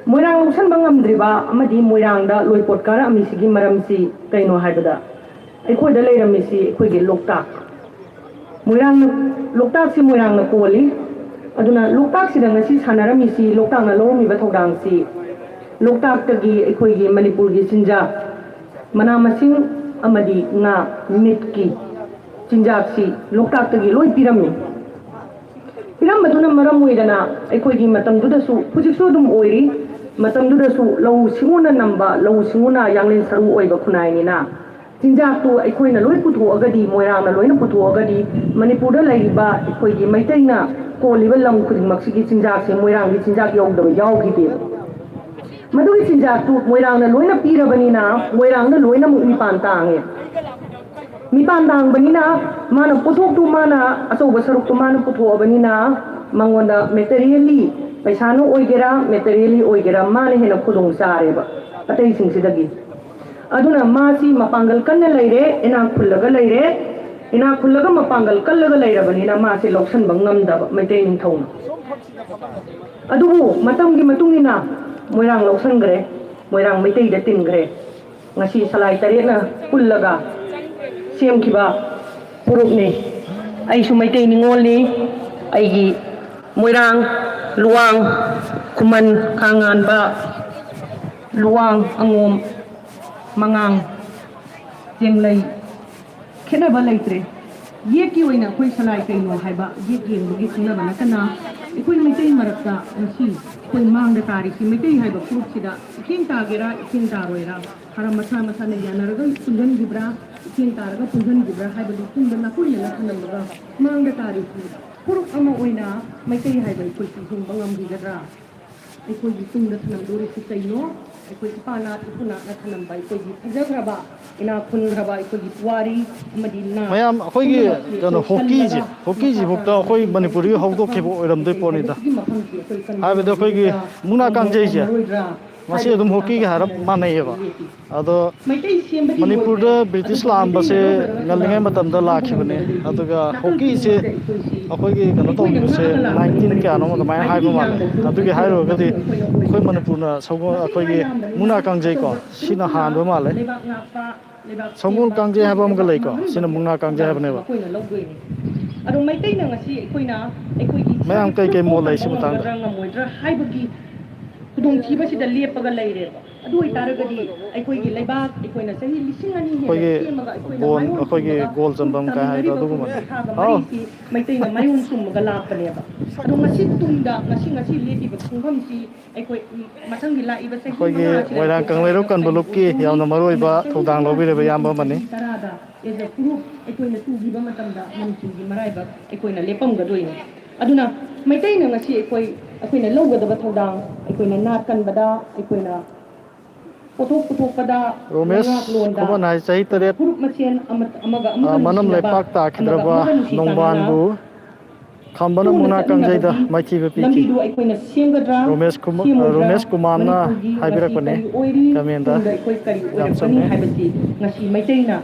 ꯃꯣꯏꯔꯥꯡ ꯂꯧꯁꯟꯕ ꯉꯝꯗ꯭ꯔꯤꯕ ꯑꯃꯗꯤ ꯃꯣꯏꯔꯥꯡꯗ ꯂꯣꯏꯄꯣꯠ ꯀꯥꯔꯛꯑꯝꯃꯤꯁꯤꯒꯤ ꯃꯔꯝꯁꯤ ꯀꯩꯅꯣ ꯍꯥꯏꯕꯗ, ꯑꯩꯈꯣꯏꯗ ꯂꯩꯔꯝꯃꯤꯁꯤ ꯑꯩꯈꯣꯏꯒꯤ ꯂꯣꯛꯇꯥꯛ, ꯃꯣꯏꯔꯥꯡꯅ, ꯂꯣꯛꯇꯥꯛꯁꯤ ꯃꯣꯏꯔꯥꯡꯅ ꯀꯣꯜꯂꯤ꯫ ꯑꯗꯨꯅ ꯂꯣꯛꯇꯥꯛꯁꯤꯗ ꯉꯁꯤ ꯁꯥꯟꯅꯔꯝꯃꯤꯁꯤ, ꯂꯣꯛꯇꯥꯛꯅ ꯂꯧꯔꯝꯃꯤꯕ ꯊꯧꯗꯥꯡꯁꯤ, ꯂꯣꯛꯇꯥꯛꯇꯒꯤ ꯑꯩꯈꯣꯏꯒꯤ ꯃꯅꯤꯄꯨꯔꯒꯤ ꯆꯤꯟꯖꯥꯛ, ꯃꯅꯥ ꯃꯁꯤꯡ ꯑꯃꯗꯤ ꯉꯥ, ꯃꯤꯠꯀꯤ ꯆꯤꯟꯖꯥꯛꯁꯤ ꯂꯣꯛꯇꯥꯛꯇꯒꯤ ꯂꯣꯏ ꯄꯤꯔꯝꯃꯤ꯫ ꯄꯤꯔꯝꯕꯗꯨꯅ ꯃꯔꯝ ꯑꯣꯏꯗꯅ ꯑꯩꯈꯣꯏꯒꯤ ꯃꯇꯝꯗꯨꯗꯁꯨ, ꯍꯧꯖꯤꯛꯁꯨ ꯑꯗꯨꯝ ꯑꯣꯏꯔꯤ, ꯃꯇꯝꯗꯨꯗꯁꯨ ꯂꯧꯎ ꯁꯤꯡꯎꯅ ꯅꯝꯕ, ꯂꯧꯎ ꯁꯤꯡꯎꯅ ꯌꯥꯡꯂꯦꯟ ꯁꯔꯨ ꯑꯣꯏꯕ ꯈꯨꯟꯅꯥꯏꯅꯤꯅ, ꯆꯤꯟꯖꯥꯛꯇꯨ ꯑꯩꯈꯣꯏꯅ ꯂꯣꯏ ꯄꯨꯊꯣꯛꯑꯒꯗꯤ, ꯃꯣꯏꯔꯥꯡꯅ ꯂꯣꯏꯅ ꯄꯨꯊꯣꯛꯑꯒꯗꯤ, ꯃꯅꯤꯄꯨꯔꯗ ꯂꯩꯔꯤꯕ ꯑꯩꯈꯣꯏꯒꯤ ꯃꯩꯇꯩꯅ ꯀꯣꯜꯂꯤꯕ ꯂꯝ ꯈꯨꯗꯤꯡꯃꯛꯁꯤꯒꯤ ꯆꯤꯟꯖꯥꯛꯁꯦ ꯃꯣꯏꯔꯥꯡꯒꯤ ꯆꯤꯟꯖꯥꯛ ꯌꯧꯗꯕ ꯌꯥꯎꯈꯤꯗꯦꯕ꯫ ꯃꯗꯨꯒꯤ ꯆꯤꯟꯖꯥꯛꯇꯨ ꯃꯣꯏꯔꯥꯡꯅ ꯂꯣꯏꯅ ꯄꯤꯔꯕꯅꯤꯅ, ꯃꯣꯏꯔꯥꯡꯗ ꯂꯣꯏꯅꯃꯛ ꯃꯤꯄꯥꯟ ꯇꯥꯡꯉꯦ꯫ ꯃꯤꯄꯥꯟ ꯇꯥꯡꯕꯅꯤꯅ, ꯃꯥꯅ ꯄꯣꯠꯊꯣꯛꯇꯨ ꯃꯥꯅ ꯑꯆꯧꯕ ꯁꯔꯨꯛꯇꯨ ꯃꯥꯅ ꯄꯨꯊꯣꯛꯑꯕꯅꯤꯅ, ꯃꯉꯣꯟꯗ ꯃꯦꯇꯔꯤꯌꯦꯜꯂꯤ, ꯄꯩꯁꯥꯅ ꯑꯣꯏꯒꯦꯔꯥ, ꯃꯦꯇꯔꯤꯌꯦꯜꯂꯤ ꯑꯣꯏꯒꯦꯔꯥ, ꯃꯥꯅ ꯍꯦꯟꯅ ꯈꯨꯗꯣꯡ ꯆꯥꯔꯦꯕ ꯑꯇꯩꯁꯤꯡꯁꯤꯗꯒꯤ꯫ ꯑꯗꯨꯅ ꯃꯥꯁꯤ ꯃꯄꯥꯡꯒꯜ ꯀꯟꯅ ꯂꯩꯔꯦ, ꯏꯅꯥꯛ ꯈꯨꯜꯂꯒ ꯂꯩꯔꯦ꯫ ꯏꯅꯥꯛ ꯈꯨꯜꯂꯒ ꯃꯄꯥꯡꯒꯜ ꯀꯜꯂꯒ ꯂꯩꯔꯕꯅꯤꯅ ꯃꯥꯁꯦ ꯂꯧꯁꯟꯕ ꯉꯝꯗꯕ ꯃꯩꯇꯩ ꯅꯤꯡꯊꯧꯅ꯫ ꯑꯗꯨꯕꯨ ꯃꯇꯝꯒꯤ ꯃꯇꯨꯡ ꯏꯟꯅ ꯃꯣꯏꯔꯥꯡ ꯂꯧꯁꯟꯈ꯭ꯔꯦ, ꯃꯣꯏꯔꯥꯡ ꯃꯩꯇꯩꯗ ꯇꯤꯟꯈ꯭ꯔꯦ꯫ ꯉꯁꯤ ꯁꯂꯥꯏ ꯇꯔꯦꯠꯅ ꯄꯨꯜꯂꯒ ꯁꯦꯝꯈꯤꯕ ꯐꯨꯔꯨꯞꯅꯤ꯫ ꯑꯩꯁꯨ ꯃꯩꯇꯩ ꯅꯤꯉꯣꯜꯅꯤ꯫ ꯑꯩꯒꯤ ꯃꯣꯏꯔꯥꯡ, ꯂꯨꯋꯥꯡ, ꯈꯨꯃꯟ, ꯈꯥꯉꯥꯟꯕ, ꯂꯨꯋꯥꯡ, ꯑꯉꯣꯝ, ꯃꯉꯥꯡ, ꯆꯦꯡꯂꯩ, ꯈꯦꯠꯅꯕ ꯂꯩꯇ꯭ꯔꯦ꯫ ꯌꯦꯛꯀꯤ ꯑꯣꯏꯅ ꯑꯩꯈꯣꯏ ꯁꯂꯥꯏ ꯀꯩꯅꯣ ꯍꯥꯏꯕ ꯌꯦꯛ ꯌꯦꯡꯕꯒꯤ ꯈꯪꯅꯕ ꯅꯠꯇꯅ, ꯑꯩꯈꯣꯏ ꯃꯩꯇꯩ ꯃꯔꯛꯇ ꯉꯁꯤ ꯑꯩꯈꯣꯏ ꯃꯥꯡꯗ ꯇꯥꯔꯤꯁꯤ, ꯃꯩꯇꯩ ꯍꯥꯏꯕ ꯐꯨꯔꯨꯞꯁꯤꯗ ꯏꯊꯦꯡ ꯇꯥꯒꯦꯔꯥ, ꯏꯊꯦꯡ ꯇꯥꯔꯣꯏꯔꯥ, ꯈꯔ ꯃꯁꯥ ꯃꯁꯥꯅ ꯌꯥꯅꯔꯒ ꯄꯨꯟꯁꯤꯟꯈꯤꯕ꯭ꯔꯥ, ꯏꯊꯦꯡ ꯇꯥꯔꯒ ꯄꯨꯟꯁꯤꯟꯈꯤꯕ꯭ꯔꯥ ꯍꯥꯏꯕꯗꯨ ꯇꯨꯡꯗ ꯅꯥꯀꯣꯏꯅꯅ ꯊꯝꯂꯝꯃꯒ ꯃꯥꯡꯗ ꯇꯥꯔꯤꯁꯤ ꯐꯨꯔꯨꯞ ꯑꯃ ꯑꯣꯏꯅ ꯃꯩꯇꯩ ꯍꯥꯏꯕ ꯑꯩꯈꯣꯏꯁꯤ ꯍꯤꯡꯕ ꯉꯝꯈꯤꯒꯗ꯭ꯔꯥ? ꯑꯩꯈꯣꯏꯒꯤ ꯇꯨꯡꯗ ꯊꯝꯂꯝꯗꯣꯔꯤꯁꯤ ꯀꯩꯅꯣ? ꯑꯩꯈꯣꯏ ꯏꯄꯥꯅꯥꯠ ꯏꯄꯨꯅꯥꯠꯅ ꯊꯝꯂꯝꯕ ꯑꯩꯈꯣꯏꯒꯤ ꯐꯖꯈ꯭ꯔꯕ, ꯏꯅꯥꯛ ꯈꯨꯟꯈ꯭ꯔꯕ ꯑꯩꯈꯣꯏꯒꯤ ꯄꯨꯋꯥꯔꯤ ꯑꯃꯗꯤ ꯅꯥꯠ ꯃꯌꯥꯝ ꯑꯩꯈꯣꯏꯒꯤ ꯄꯨꯝꯅꯃꯛꯁꯦ ꯀꯩꯅꯣ, ꯍꯣꯀꯤꯁꯦ, ꯂꯣꯏꯁꯤꯜꯂꯒ ꯍꯣꯀꯤꯁꯤꯐꯥꯎꯗ ꯃꯈꯥ ꯇꯥꯅ ꯑꯩꯈꯣꯏ ꯃꯅꯤꯄꯨꯔꯗꯒꯤ ꯍꯧꯗꯣꯛꯈꯤꯕ ꯑꯣꯏꯔꯝꯗꯣꯏ ꯄꯣꯠꯅꯤꯗ꯫ ꯍꯥꯏꯕꯁꯤꯒꯤ ꯃꯐꯝꯁꯤ ꯑꯩꯈꯣꯏ ꯍꯥꯏꯕꯗꯤ ꯑꯩꯈꯣꯏꯒꯤ ꯀꯟꯕ ꯃꯨꯛꯅꯥ ꯀꯥꯡꯖꯩꯁꯦ꯫ ꯉꯝꯃꯔꯣꯏꯗ꯭ꯔꯥ? ꯃꯁꯤ ꯑꯗꯨꯝ ꯍꯣꯀꯤꯒ ꯍꯥꯏꯔꯞ ꯃꯥꯟꯅꯩꯌꯦꯕ꯫ ꯑꯗꯣ ꯃꯅꯤꯄꯨꯔꯗ ꯕ꯭ꯔꯤꯇꯤꯁ ꯂꯥꯛꯑꯝꯕꯁꯦ ꯉꯜꯂꯤꯉꯩ ꯃꯇꯝꯗ ꯂꯥꯛꯈꯤꯕꯅꯦ꯫ ꯑꯗꯨꯒ ꯍꯣꯀꯤꯁꯦ ꯑꯩꯈꯣꯏꯒꯤ ꯀꯩꯅꯣ ꯇꯧꯈꯤꯕꯁꯦ ꯅꯥꯏꯟꯇꯤꯟ ꯀꯌꯥꯅꯣ ꯑꯗꯨꯃꯥꯏꯅ ꯍꯥꯏꯕ ꯃꯥꯜꯂꯦ꯫ ꯑꯗꯨꯒꯤ ꯍꯥꯏꯔꯨꯔꯒꯗꯤ ꯑꯩꯈꯣꯏ ꯃꯅꯤꯄꯨꯔꯅ ꯁꯒꯣꯜ, ꯑꯩꯈꯣꯏꯒꯤ ꯃꯨꯛꯅꯥ ꯀꯥꯡꯖꯩꯀꯣ, ꯁꯤꯅ ꯍꯥꯟꯕ ꯃꯥꯜꯂꯦ꯫ ꯁꯒꯣꯜ ꯀꯥꯡꯖꯩ ꯍꯥꯏꯕ ꯑꯃꯒ ꯂꯩꯀꯣ, ꯁꯤꯅ ꯃꯨꯛꯅꯥ ꯀꯥꯡꯖꯩ ꯍꯥꯏꯕꯅꯦꯕ꯫ ꯑꯗꯣ ꯃꯩꯇꯩꯅ ꯉꯁꯤ ꯑꯩꯈꯣꯏꯅ ꯑꯩꯈꯣꯏꯒꯤ ꯃꯌꯥꯝ ꯀꯩ ꯀꯩ ꯃꯣꯠ ꯂꯩ ꯁꯤ ꯃꯇꯥꯡꯗ? ꯉꯝꯒꯗ꯭ꯔꯥ ꯉꯝꯃꯣꯏꯗ꯭ꯔꯥ ꯍꯥꯏꯕꯒꯤ ꯈꯨꯗꯣꯡꯊꯤꯕꯁꯤꯗ ꯂꯦꯞꯄꯒ ꯂꯩꯔꯦꯕ꯫ ꯑꯗꯨ ꯑꯣꯏꯇꯥꯔꯒꯗꯤ ꯑꯩꯈꯣꯏꯒꯤ ꯂꯩꯕꯥꯛ, ꯑꯩꯈꯣꯏꯅ ꯆꯍꯤ ꯂꯤꯁꯤꯡ ꯑꯅꯤ ꯍꯦꯟꯅ ꯑꯩꯈꯣꯏꯒꯤ ꯁꯦꯝꯃꯒ ꯑꯩꯈꯣꯏꯅ ꯕꯣꯟ, ꯃꯥꯏꯑꯣꯟ ꯑꯩꯈꯣꯏꯒꯤ ꯁꯨꯝꯕꯗ ꯒꯣꯜ ꯆꯟꯐꯝ ꯀꯥꯏ ꯍꯥꯏꯗꯣ ꯇꯥꯃꯤꯟꯅꯔꯤꯕ ꯑꯗꯨꯒꯨꯝꯕꯅꯤ꯫ ꯈꯨꯗꯣꯡꯊꯤꯕ ꯑꯥꯎ꯫ ꯃꯔꯤꯁꯤ ꯃꯩꯇꯩꯅ ꯃꯥꯏꯑꯣꯟ ꯁꯨꯝꯃꯒ ꯂꯥꯛꯄꯅꯦꯕ꯫ ꯑꯗꯣ ꯉꯁꯤ ꯇꯨꯡꯗ, ꯉꯁꯤ, ꯉꯁꯤ ꯂꯦꯞꯄꯤꯕ ꯈꯣꯡꯐꯝꯁꯤ ꯑꯩꯈꯣꯏ, ꯎꯝ, ꯃꯊꯪꯒꯤ ꯂꯥꯛꯏꯕ ꯆꯍꯤ ꯑꯩꯈꯣꯏꯒꯤ ꯃꯉꯥꯁꯤꯗ ꯃꯣꯏꯔꯥꯡ ꯀꯪꯂꯩꯔꯣꯛ ꯀꯟꯕ ꯂꯨꯞꯀꯤ ꯌꯥꯝꯅ ꯃꯔꯨꯑꯣꯏꯕ ꯊꯧꯗꯥꯡ ꯂꯧꯕꯤꯔꯕ ꯏꯌꯥꯝꯕ ꯑꯃꯅꯤ꯫ ꯇꯔꯥꯗ as a group ꯑꯩꯈꯣꯏꯅ ꯇꯨꯈꯤꯕ ꯃꯇꯝꯗ ꯃꯅꯤꯄꯨꯔꯒꯤ ꯃꯔꯥꯏꯕꯛ ꯑꯩꯈꯣꯏꯅ ꯂꯦꯞꯄꯝꯒꯗꯣꯏꯅꯤ꯫ ꯑꯗꯨꯅ ꯃꯩꯇꯩꯅ ꯉꯁꯤ ꯑꯩꯈꯣꯏ, ꯑꯩꯈꯣꯏꯅ ꯂꯧꯒꯗꯕ ꯊꯧꯗꯥꯡ, ꯑꯩꯈꯣꯏꯅ ꯅꯥꯠ ꯀꯟꯕꯗ, ꯑꯩꯈꯣꯏꯅ ꯄꯣꯠꯊꯣꯛ ꯄꯨꯊꯣꯛꯄꯗ, ꯔꯣꯃꯦꯁ ꯂꯩꯉꯥꯛꯂꯣꯟꯗ ꯈꯨꯃꯟ ꯍꯥꯏ ꯆꯍꯤ ꯇꯔꯦꯠ, ꯐꯨꯔꯨꯞ ꯃꯁꯦꯟ ꯑꯃ-, ꯑꯃꯒ ꯑꯃꯒ ꯑ, ꯃꯅꯝ ꯅꯨꯡꯁꯤꯅꯕ, ꯂꯩꯄꯥꯛ ꯑꯃꯒ ꯇꯥꯈꯤꯗ꯭ꯔꯕ ꯑꯃꯒ ꯅꯨꯡꯁꯤ ꯆꯥꯟꯅꯅ ꯅꯣꯡꯕꯥꯟꯕꯨ ꯈꯝꯕꯅ ꯇꯨꯡꯗ ꯃꯨꯛꯅꯥ ꯀꯥꯡꯖꯩꯗ ꯆꯠꯃꯤꯟꯅꯕꯒꯤ ꯃꯥꯏꯊꯤꯕ ꯄꯤꯈꯤ꯫ ꯂꯝꯕꯤꯗꯨ ꯑꯩꯈꯣꯏꯅ ꯁꯦꯝꯒꯗ꯭ꯔꯥ, ꯔꯣꯃꯦꯁ ꯀꯨꯃ-, ꯑ, ꯁꯦꯝꯃꯣꯏꯗ꯭ꯔꯥ, ꯔꯣꯃꯦꯁ ꯀꯨꯃꯥꯔꯅ ꯃꯅꯤꯄꯨꯔꯒꯤ ꯉꯁꯤ ꯍꯥꯏꯕꯤꯔꯛꯄꯅꯤ꯫ ꯀꯔꯤ ꯑꯣꯏꯔꯤ, ꯀꯃꯦꯟꯗ ꯇꯨꯡꯗ ꯑꯩꯈꯣꯏ ꯀꯔꯤ ꯌꯥꯝ ꯑꯣꯏꯔꯛꯀꯅꯤ ꯆꯨꯝꯃꯦ꯫ ꯍꯥꯏꯕꯁꯤ ꯉꯁꯤ ꯃꯩꯇꯩꯅ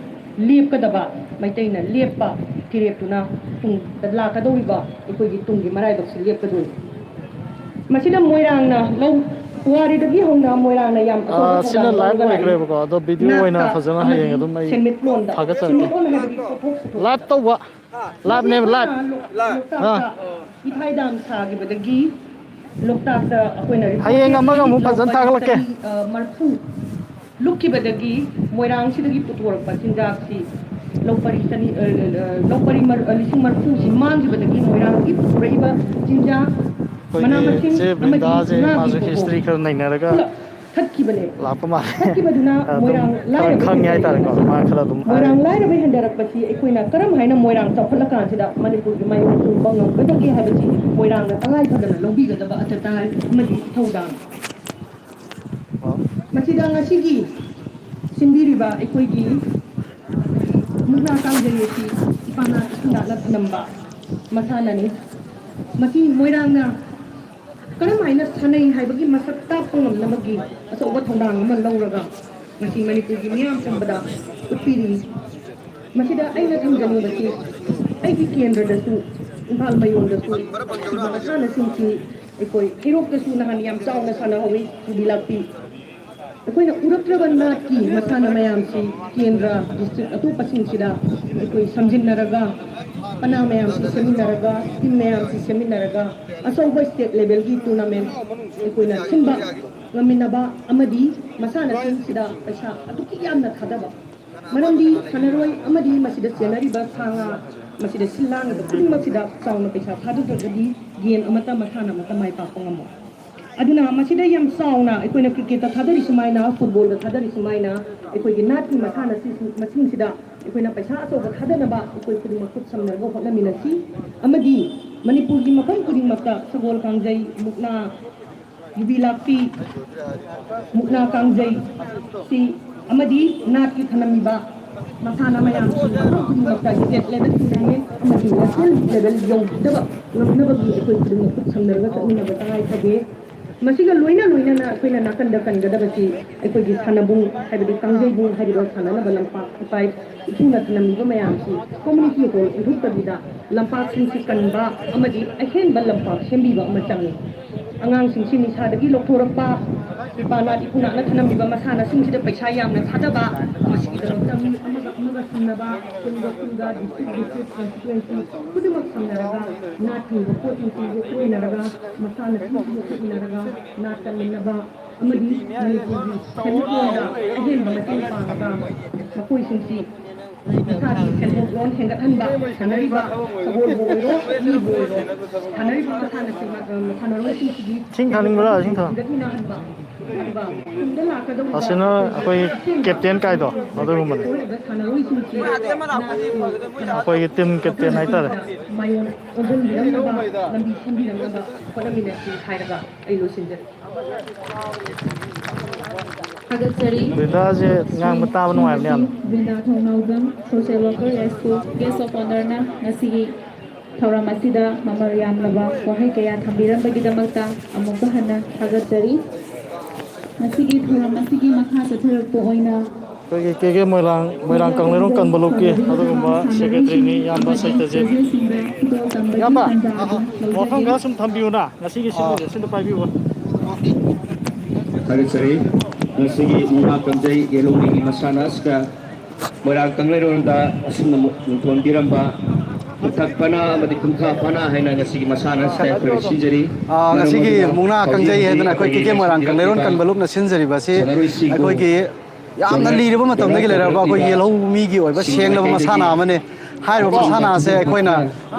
ꯂꯦꯞꯀꯗꯕ, ꯃꯩꯇꯩꯅ ꯂꯦꯞꯄ ꯐꯤꯔꯦꯞꯇꯨꯅ ꯇꯨꯡꯗ ꯂꯥꯛꯀꯗꯧꯔꯤꯕ ꯑꯩꯈꯣꯏꯒꯤ ꯇꯨꯡꯒꯤ ꯃꯔꯥꯏꯕꯛꯁꯤ ꯂꯦꯞꯀꯗꯣꯏꯅꯤ꯫ ꯃꯁꯤꯗ ꯃꯣꯏꯔꯥꯡꯅ ꯂꯧ, ꯄꯨꯋꯥꯔꯤꯗꯒꯤ ꯍꯧꯅ ꯃꯣꯏꯔꯥꯡꯅ ꯌꯌꯥꯝ ꯑꯆꯧꯕ ꯑꯥ, ꯁꯤꯅ ꯊꯧꯗꯥꯡ live ꯂꯧꯔꯒ ꯂꯥꯛꯏ꯫ ꯑꯣꯏꯈ꯭ꯔꯦꯕꯀꯣ, ꯑꯗꯣ video ꯑꯣꯏꯅ ꯅꯥꯠꯇ ꯐꯖꯅ ꯑꯃꯗꯤ ꯍꯌꯦꯡ ꯑꯗꯨꯝ ꯑꯩ ꯁꯦꯟꯃꯤꯠꯂꯣꯟꯗ, ꯊꯥꯒꯠꯆꯔꯛꯀꯦ꯫ ꯁꯦꯟꯃꯤꯠꯂꯣꯟ ꯍꯥꯏꯕꯗꯤ ꯄꯣꯠꯊꯣꯛ ꯄꯨꯊꯣꯛꯄ꯫ Live ꯇꯧꯕ꯫ ꯃꯁꯤ Live ꯅꯦꯕ, live꯫ ꯄꯨꯟꯅ ꯂꯣꯛ-, ꯑꯥ꯫ ꯂꯣꯛꯇꯥꯛꯇ ꯏꯊꯥꯏ dam ꯁꯥꯈꯤꯕꯗꯒꯤ ꯂꯣꯛꯇꯥꯛꯇ ꯑꯩꯈꯣꯏꯅ report ꯍꯌꯦꯡ ꯑꯃꯒ ꯑꯃꯨꯛ ꯇꯧꯈꯤ, ꯐꯖꯅ ꯂꯧ ꯄꯔꯤ ꯊꯥꯒꯠꯂꯛꯀꯦ꯫ ꯆꯍꯤ, ꯑ, ꯃꯔꯐꯨ ꯂꯨꯞꯈꯤꯕꯗꯒꯤ ꯃꯣꯏꯔꯥꯡꯁꯤꯗꯒꯤ ꯄꯨꯊꯣꯔꯛꯄ ꯆꯤꯟꯖꯥꯛꯁꯤ ꯂꯧ ꯄꯔꯤ ꯆꯅꯤ, ꯑ, ꯑ, ꯂꯧ ꯄꯔꯤ ꯃꯔ-, ꯑ, ꯂꯤꯁꯤꯡ ꯃꯔꯐꯨꯁꯤ ꯃꯥꯡꯈꯤꯕꯗꯒꯤ ꯃꯣꯏꯔꯥꯡꯗꯒꯤ ꯄꯨꯊꯣꯔꯛꯏꯕ ꯆꯤꯟꯖꯥꯛ, ꯃꯅꯥ ꯑꯩꯈꯣꯏꯒꯤ ꯃꯁꯤꯡ ꯆꯦ ꯑꯃꯗꯤ ꯕ꯭ꯔꯤꯟꯗꯥꯁꯦ ꯉꯥꯒꯤ ꯃꯥꯁꯨ ꯄꯣꯠꯊꯣꯛ history ꯈꯔ ꯅꯩꯅꯔꯒ ꯄꯨꯂꯞ ꯊꯠꯈꯤꯕꯅꯦ꯫ ꯂꯥꯛꯄ ꯃꯥꯜꯂꯦ꯫ ꯊꯠꯈꯤꯕꯗꯨꯅ ꯑꯗꯨꯝ ꯃꯣꯏꯔꯥꯡ ꯈꯔ ꯂꯥꯏꯔꯕ ꯈꯪꯉꯦ ꯍꯥꯏꯇꯥꯔꯦꯀꯣ, ꯍꯦꯟꯒꯠꯂꯛꯏꯕꯅꯤ꯫ ꯃꯥ ꯈꯔ ꯑꯗꯨꯝ ꯃꯣꯏꯔꯥꯡ ꯍꯥꯏꯔꯦ꯫ ꯂꯥꯏꯔꯕ ꯍꯦꯟꯒꯠꯂꯛꯄꯁꯤ ꯑꯩꯈꯣꯏꯅ ꯀꯔꯝ ꯍꯥꯏꯅ ꯃꯣꯏꯔꯥꯡ ꯆꯥꯎꯈꯠꯂꯀꯥꯟꯁꯤꯗ ꯃꯅꯤꯄꯨꯔꯒꯤ ꯃꯥꯏꯑꯣꯟ ꯎꯕ ꯉꯝꯒꯗꯒꯦ ꯍꯥꯏꯕꯁꯤ ꯃꯣꯏꯔꯥꯡꯅ ꯇꯉꯥꯏ ꯐꯗꯅ ꯂꯧꯕꯤꯒꯗꯕ ꯑꯇꯇꯥꯏ ꯑꯃꯗꯤ ꯏꯊꯧꯗꯥꯡ꯫ ꯃꯁꯤꯗ ꯉꯁꯤꯒꯤ ꯁꯤꯟꯕꯤꯔꯤꯕ ꯑꯩꯈꯣꯏꯒꯤ ꯃꯨꯛꯅꯥ ꯀꯥꯡꯖꯩ ꯑꯁꯤ ꯏꯄꯥꯅ ꯏꯁꯤꯡꯗꯥꯛꯅ ꯊꯅꯝꯕ ꯃꯁꯥꯟꯅꯅꯤ꯫ ꯃꯁꯤ ꯃꯣꯏꯔꯥꯡꯅ ꯀꯔꯝ ꯍꯥꯏꯅ ꯁꯥꯟꯅꯩ ꯍꯥꯏꯕꯒꯤ ꯃꯁꯛ ꯇꯥꯛꯄ ꯉꯝꯅꯕꯒꯤ ꯑꯆꯧꯕ ꯊꯧꯗꯥꯡ ꯑꯃ ꯂꯧꯔꯒ ꯉꯁꯤ ꯃꯅꯤꯄꯨꯔꯒꯤ ꯃꯤꯌꯥꯝ ꯄꯨꯝꯕꯗ ꯎꯠꯄꯤꯔꯤ꯫ ꯃꯁꯤꯗ ꯑꯩꯅ ꯊꯝꯖꯅꯤꯡꯕꯁꯤ, ꯑꯩꯒꯤ ꯀꯦꯟꯗ꯭ꯔꯗꯁꯨ, ꯏꯝꯐꯥꯜ ꯃꯌꯣꯟꯗꯁꯨ ꯃꯁꯥꯟꯅꯁꯤꯡꯁꯤ ꯑꯩꯈꯣꯏ ꯍꯩꯔꯣꯛꯇꯁꯨ ꯅꯍꯥꯟ ꯌꯥꯝ ꯆꯥꯎꯅ ꯁꯥꯟꯅꯍꯧꯋꯤ ꯌꯨꯕꯤ ꯂꯥꯛꯄꯤ꯫ ꯑꯩꯈꯣꯏꯅ ꯎꯔꯛꯇ꯭ꯔꯕ ꯅꯥꯠꯀꯤ ꯃꯁꯥꯟꯅ ꯃꯌꯥꯝꯁꯤ ꯀꯦꯟꯗ꯭ꯔ, ꯗꯤꯁꯇ꯭ꯔꯤꯛ ꯑꯇꯣꯞꯄꯁꯤꯡꯁꯤꯗ ꯑꯩꯈꯣꯏ ꯁꯝꯖꯤꯟꯅꯔꯒ, ꯄꯅꯥ ꯃꯌꯥꯝꯁꯤ ꯁꯦꯝꯃꯤꯟꯅꯔꯒ, ꯇꯤꯝ ꯃꯌꯥꯝꯁꯤ ꯁꯦꯝꯃꯤꯟꯅꯔꯒ, ꯑꯆꯧꯕ ꯁ꯭ꯇꯦꯠ ꯂꯦꯚꯦꯜꯒꯤ ꯇꯣꯔꯅꯥꯃꯦꯟ ꯑꯩꯈꯣꯏꯅ ꯁꯤꯟꯕ ꯉꯝꯃꯤꯟꯅꯕ ꯑꯃꯗꯤ ꯃꯁꯥꯟꯅꯁꯤꯡꯁꯤꯗ ꯄꯩꯁꯥ ꯑꯗꯨꯛꯀꯤ ꯌꯥꯝꯅ ꯊꯥꯗꯕ, ꯃꯔꯝꯗꯤ ꯁꯥꯟꯅꯔꯣꯏ ꯑꯃꯗꯤ ꯃꯁꯤꯗ ꯆꯦꯟꯅꯔꯤꯕ ꯁꯥ ꯉꯥ, ꯃꯁꯤꯗ ꯁꯤꯜ ꯂꯥꯡꯉꯤꯕ ꯈꯨꯗꯤꯡꯃꯛꯁꯤꯗ ꯆꯥꯎꯅ ꯄꯩꯁꯥ ꯊꯥꯗꯗ꯭ꯔꯒꯗꯤ ꯒꯦꯝ ꯑꯃꯠꯇ, ꯃꯁꯥꯟꯅ ꯑꯃꯠꯇ ꯃꯥꯏ ꯄꯥꯛꯄ ꯉꯝꯃꯣꯏ꯫ ꯑꯗꯨꯅ ꯃꯁꯤꯗ ꯌꯥꯝ ꯆꯥꯎꯅ ꯑꯩꯈꯣꯏꯅ ꯀ꯭ꯔꯤꯀꯦꯠꯇ ꯊꯥꯗꯔꯤ ꯁꯨꯃꯥꯏꯅ, ꯐꯨꯠꯕꯣꯜꯗ ꯊꯥꯗꯔꯤ ꯁꯨꯃꯥꯏꯅ, ꯑꯩꯈꯣꯏꯒꯤ ꯅꯥꯠꯀꯤ ꯃꯁꯥꯟꯅꯁꯤꯡ ꯃꯁꯤꯡꯁꯤꯗ ꯑꯩꯈꯣꯏꯅ ꯄꯩꯁꯥ ꯑꯆꯧꯕ ꯊꯥꯗꯅꯕ ꯑꯩꯈꯣꯏ ꯈꯨꯗꯤꯡꯃꯛ ꯈꯨꯠ ꯁꯝꯅꯔꯒ ꯍꯣꯠꯅꯃꯤꯟꯅꯁꯤ꯫ ꯑꯃꯗꯤ ꯃꯅꯤꯄꯨꯔꯒꯤ ꯃꯐꯝ ꯈꯨꯗꯤꯡꯃꯛꯇ ꯁꯒꯣꯜ, ꯀꯥꯡꯖꯩ, ꯃꯨꯛꯅꯥ, ꯌꯨꯕꯤ ꯂꯥꯛꯄꯤ, ꯃꯨꯛꯅꯥ ꯀꯥꯡꯖꯩ ꯁꯤ ꯑꯃꯗꯤ ꯅꯥꯠꯀꯤ ꯊꯅꯝꯃꯤꯕ ꯃꯁꯥꯟꯅ ꯃꯌꯥꯝꯁꯤ ꯃꯐꯝ ꯈꯨꯗꯤꯡꯃꯛꯇ ꯁ꯭ꯇꯦꯠ ꯂꯦꯚꯦꯜ ꯇꯣꯔꯅꯥꯃꯦꯟ ꯑꯃꯗꯤ ꯅꯦꯁꯅꯦꯜ ꯂꯦꯚꯦꯜ ꯌꯧꯒꯗꯕ ꯉꯝꯅꯕꯒꯤ ꯑꯩꯈꯣꯏ ꯈꯨꯗꯤꯡꯃꯛ ꯈꯨꯠ ꯁꯝꯅꯔꯒ ꯆꯠꯃꯤꯟꯅꯕ ꯇꯉꯥꯏ ꯐꯗꯦ꯫ ꯃꯁꯤꯒ ꯂꯣꯏꯅ ꯂꯣꯏꯅꯅ ꯑꯩꯈꯣꯏꯅ ꯅꯥꯀꯟꯗ ꯀꯟꯒꯗꯕꯁꯤ ꯑꯩꯈꯣꯏꯒꯤ ꯁꯥꯟꯅꯕꯨꯡ, ꯍꯥꯏꯕꯗꯤ ꯀꯥꯡꯖꯩꯕꯨꯡ ꯍꯥꯏꯔꯤꯕ ꯁꯥꯟꯅꯅꯕ ꯂꯝꯄꯥꯛ ꯏꯄꯥ ꯏꯄꯨꯅ ꯊꯅꯝꯃꯤꯕ ꯃꯌꯥꯝꯁꯤ ꯀꯝꯃ꯭ꯌꯨꯅꯤꯇꯤ ꯍꯣꯜ ꯏꯟꯊꯣꯛꯇꯕꯤꯗ ꯂꯝꯄꯥꯛꯁꯤꯡꯁꯤ ꯀꯟꯕ ꯑꯃꯗꯤ ꯑꯍꯦꯟꯕ ꯂꯝꯄꯥꯛ ꯁꯦꯝꯕꯤꯕ ꯑꯃ ꯆꯪꯏ꯫ ꯑꯉꯥꯡꯁꯤꯡꯁꯤ ꯅꯤꯁꯥꯗꯒꯤ ꯂꯧꯊꯣꯔꯛꯄ, ꯏꯄꯥ ꯅꯥꯠ ꯏꯄꯨ ꯅꯥꯠꯅ ꯊꯅꯝꯃꯤꯕ ꯃꯁꯥꯟꯅꯁꯤꯡꯁꯤꯗ ꯄꯩꯁꯥ ꯌꯥꯝꯅ ꯊꯥꯗꯕ, ꯃꯁꯤꯒꯤꯗꯃꯛꯇ ꯃꯤ ꯑꯃꯒ ꯑꯃꯒ ꯁꯝꯅꯕ, ꯈꯨꯟꯒ ꯈꯨꯟꯒ, ꯗꯤꯁꯇ꯭ꯔꯤꯛ ꯗꯤꯁꯇ꯭ꯔꯤꯛ, ꯀꯟꯁꯇꯤꯇ꯭ꯋꯦꯟꯁꯤ ꯈꯨꯗꯤꯡꯃꯛ ꯁꯝꯅꯔꯒ, ꯅꯥꯠꯀꯤ ꯑꯣꯏꯕ ꯄꯣꯠꯁꯤꯡꯁꯤ ꯌꯣꯛꯈꯠꯃꯤꯟꯅꯔꯒ, ꯃꯁꯥꯟꯅꯁꯤꯡꯁꯤ ꯌꯣꯛꯈꯠꯃꯤꯟꯅꯔꯒ, ꯅꯥꯠ ꯀꯟꯃꯤꯟꯅꯕ ꯑꯃꯗꯤ ꯃꯅꯤꯄꯨꯔꯒꯤ ꯁꯦꯟꯃꯤꯠꯂꯣꯟꯗ ꯑꯍꯦꯟꯕ ꯃꯇꯦꯡ ꯄꯥꯡꯉꯒ, ꯃꯈꯣꯏꯁꯤꯡꯁꯤ ꯃꯁꯥꯒꯤ ꯁꯦꯟꯊꯣꯛ ꯂꯣꯟ ꯍꯦꯟꯒꯠꯍꯟꯕ, ꯁꯥꯟꯅꯔꯤꯕ ꯁꯒꯣꯜꯕꯨ ꯑꯣꯏꯔꯣ, ꯂꯤꯕꯨ ꯑꯣꯏꯔꯣ, ꯁꯥꯟꯅꯔꯤꯕ ꯃꯁꯥꯟꯅꯁꯤꯡ, ꯁꯥꯟꯅꯔꯣꯏꯁꯤꯡꯁꯤꯒꯤ ꯏꯁꯤꯡ ꯊꯛꯅꯤꯡꯕ꯭ꯔꯥ? ꯏꯁꯤꯡ ꯊꯛꯑꯣ꯫ ꯍꯦꯟꯒꯠꯃꯤꯟꯅꯍꯟꯕ, ꯑꯗꯨꯒ ꯇꯨꯡꯗ ꯂꯥꯛꯀꯗꯧꯔꯤꯕ ꯑꯁꯤꯅ ꯑꯩꯈꯣꯏ ꯑꯁꯦꯡꯕ ꯀꯦꯞꯇꯦꯟ ꯀꯥꯏꯗꯣ ꯑꯗꯨꯒꯨꯝꯕꯅꯤ꯫ ꯁꯣꯏꯔꯤꯕ ꯁꯥꯟꯅꯔꯣꯏꯁꯤꯡꯁꯤ ꯑꯩꯈꯣꯏꯒꯤ ꯇꯤꯝ ꯀꯦꯞꯇꯦꯟ ꯍꯥꯏꯇꯥꯔꯦ꯫ ꯃꯥꯏꯑꯣꯟ ꯑꯣꯟꯁꯤꯟꯕꯤꯔꯝꯅꯕ, ꯂꯝꯕꯤ ꯁꯦꯝꯕꯤꯔꯝꯅꯕ ꯍꯣꯠꯅꯃꯤꯟꯅꯁꯤ ꯍꯥꯏꯔꯒ ꯑꯩ ꯂꯣꯏꯁꯤꯟꯖꯔꯦ꯫ ꯊꯥꯒꯠꯆꯔꯤ꯫ ꯕ꯭ꯔꯤꯟꯗꯥꯁꯦ ꯉꯥꯡꯕ ꯇꯥꯕ ꯅꯨꯡꯉꯥꯏꯕꯅꯦ ꯌꯥꯝꯅ꯫ ꯕ꯭ꯔꯤꯟꯗꯥ ꯊꯧꯅꯥꯎꯖꯝ, social worker, high school, guest of honourꯅ ꯉꯁꯤꯒꯤ ꯊꯧꯔꯝ ꯑꯁꯤꯗ ꯃꯃꯜ ꯌꯥꯝꯂꯕ ꯋꯥꯍꯩ ꯀꯌꯥ ꯊꯝꯕꯤꯔꯝꯕꯒꯤꯗꯃꯛꯇ ꯑꯃꯨꯛꯀ ꯍꯟꯅ ꯊꯥꯒꯠꯆꯔꯤ꯫ ꯉꯁꯤꯒꯤ ꯊꯧꯔꯝ ꯑꯁꯤꯒꯤ ꯃꯈꯥ ꯆꯠꯊꯔꯛꯄ ꯑꯣꯏꯅ ꯑꯩꯈꯣꯏꯒꯤ ꯀꯦ ꯀꯦ ꯃꯣꯏꯔꯥꯡ, ꯃꯣꯏꯔꯥꯡ ꯀꯪꯂꯩꯔꯣꯡ ꯀꯟꯕ ꯂꯨꯞꯀꯤ ꯑꯗꯨꯒꯨꯝꯕ ꯁꯦꯀ꯭ꯔꯦꯇꯔꯤꯅꯤ, ꯏꯌꯥꯝꯕ ꯁꯩꯇꯖꯤꯠ꯫ ꯏꯌꯥꯝꯕ, ꯋꯥꯐꯝ ꯈꯔ ꯁꯨꯝ ꯊꯝꯕꯤꯌꯨꯅ, ꯉꯁꯤꯒꯤ ꯁꯤꯟꯕꯁꯦ ꯁꯤꯗ ꯄꯥꯏꯕꯤꯌꯨ꯫ ꯊꯥꯒꯠꯆꯔꯤ꯫ ꯉꯁꯤꯒꯤ ꯃꯨꯛꯅꯥ ꯀꯥꯡꯖꯩ ꯌꯦꯜꯍꯧꯃꯤꯒꯤ ꯃꯁꯥꯟꯅ ꯑꯁꯤꯗ ꯃꯣꯏꯔꯥꯡ ꯀꯪꯂꯩꯔꯣꯟꯗ ꯑꯁꯨꯝꯅ ꯃꯤꯡꯊꯣꯟꯕꯤꯔꯝꯕ ꯀꯨꯟꯊꯛ ꯄꯅꯥ ꯑꯃꯗꯤ ꯀꯨꯟꯊ꯭ꯔꯥ ꯄꯅꯥ ꯍꯥꯏꯅ ꯉꯁꯤꯒꯤ ꯃꯁꯥꯟꯅ ꯑꯁꯤꯗ ꯑꯩꯈꯣꯏꯅ ꯁꯤꯟꯖꯔꯤ꯫ ꯑꯥ, ꯉꯁꯤꯒꯤ ꯃꯨꯛꯅꯥ ꯀꯥꯡꯖꯩ ꯍꯥꯏꯗꯅ ꯑꯩꯈꯣꯏ ꯀꯦ ꯀꯦ ꯃꯣꯏꯔꯥꯡ ꯀꯪꯂꯩꯔꯣꯟ ꯀꯟꯕ ꯂꯨꯞꯅ ꯁꯤꯟꯖꯔꯤꯕ ꯑꯁꯤ ꯑꯩꯈꯣꯏꯒꯤ ꯌꯥꯝꯅ ꯂꯤꯔꯕ ꯃꯇꯝꯗꯒꯤ ꯂꯩꯔꯛꯂꯕ ꯑꯩꯈꯣꯏ ꯌꯦꯜꯍꯧ ꯃꯤꯒꯤ ꯑꯣꯏꯕ ꯁꯦꯡꯂꯕ ꯃꯁꯥꯟꯅ ꯑꯃꯅꯤ꯫ ꯍꯥꯏꯔꯤꯕ ꯃꯁꯥꯟꯅ ꯑꯁꯦ ꯑꯩꯈꯣꯏꯅ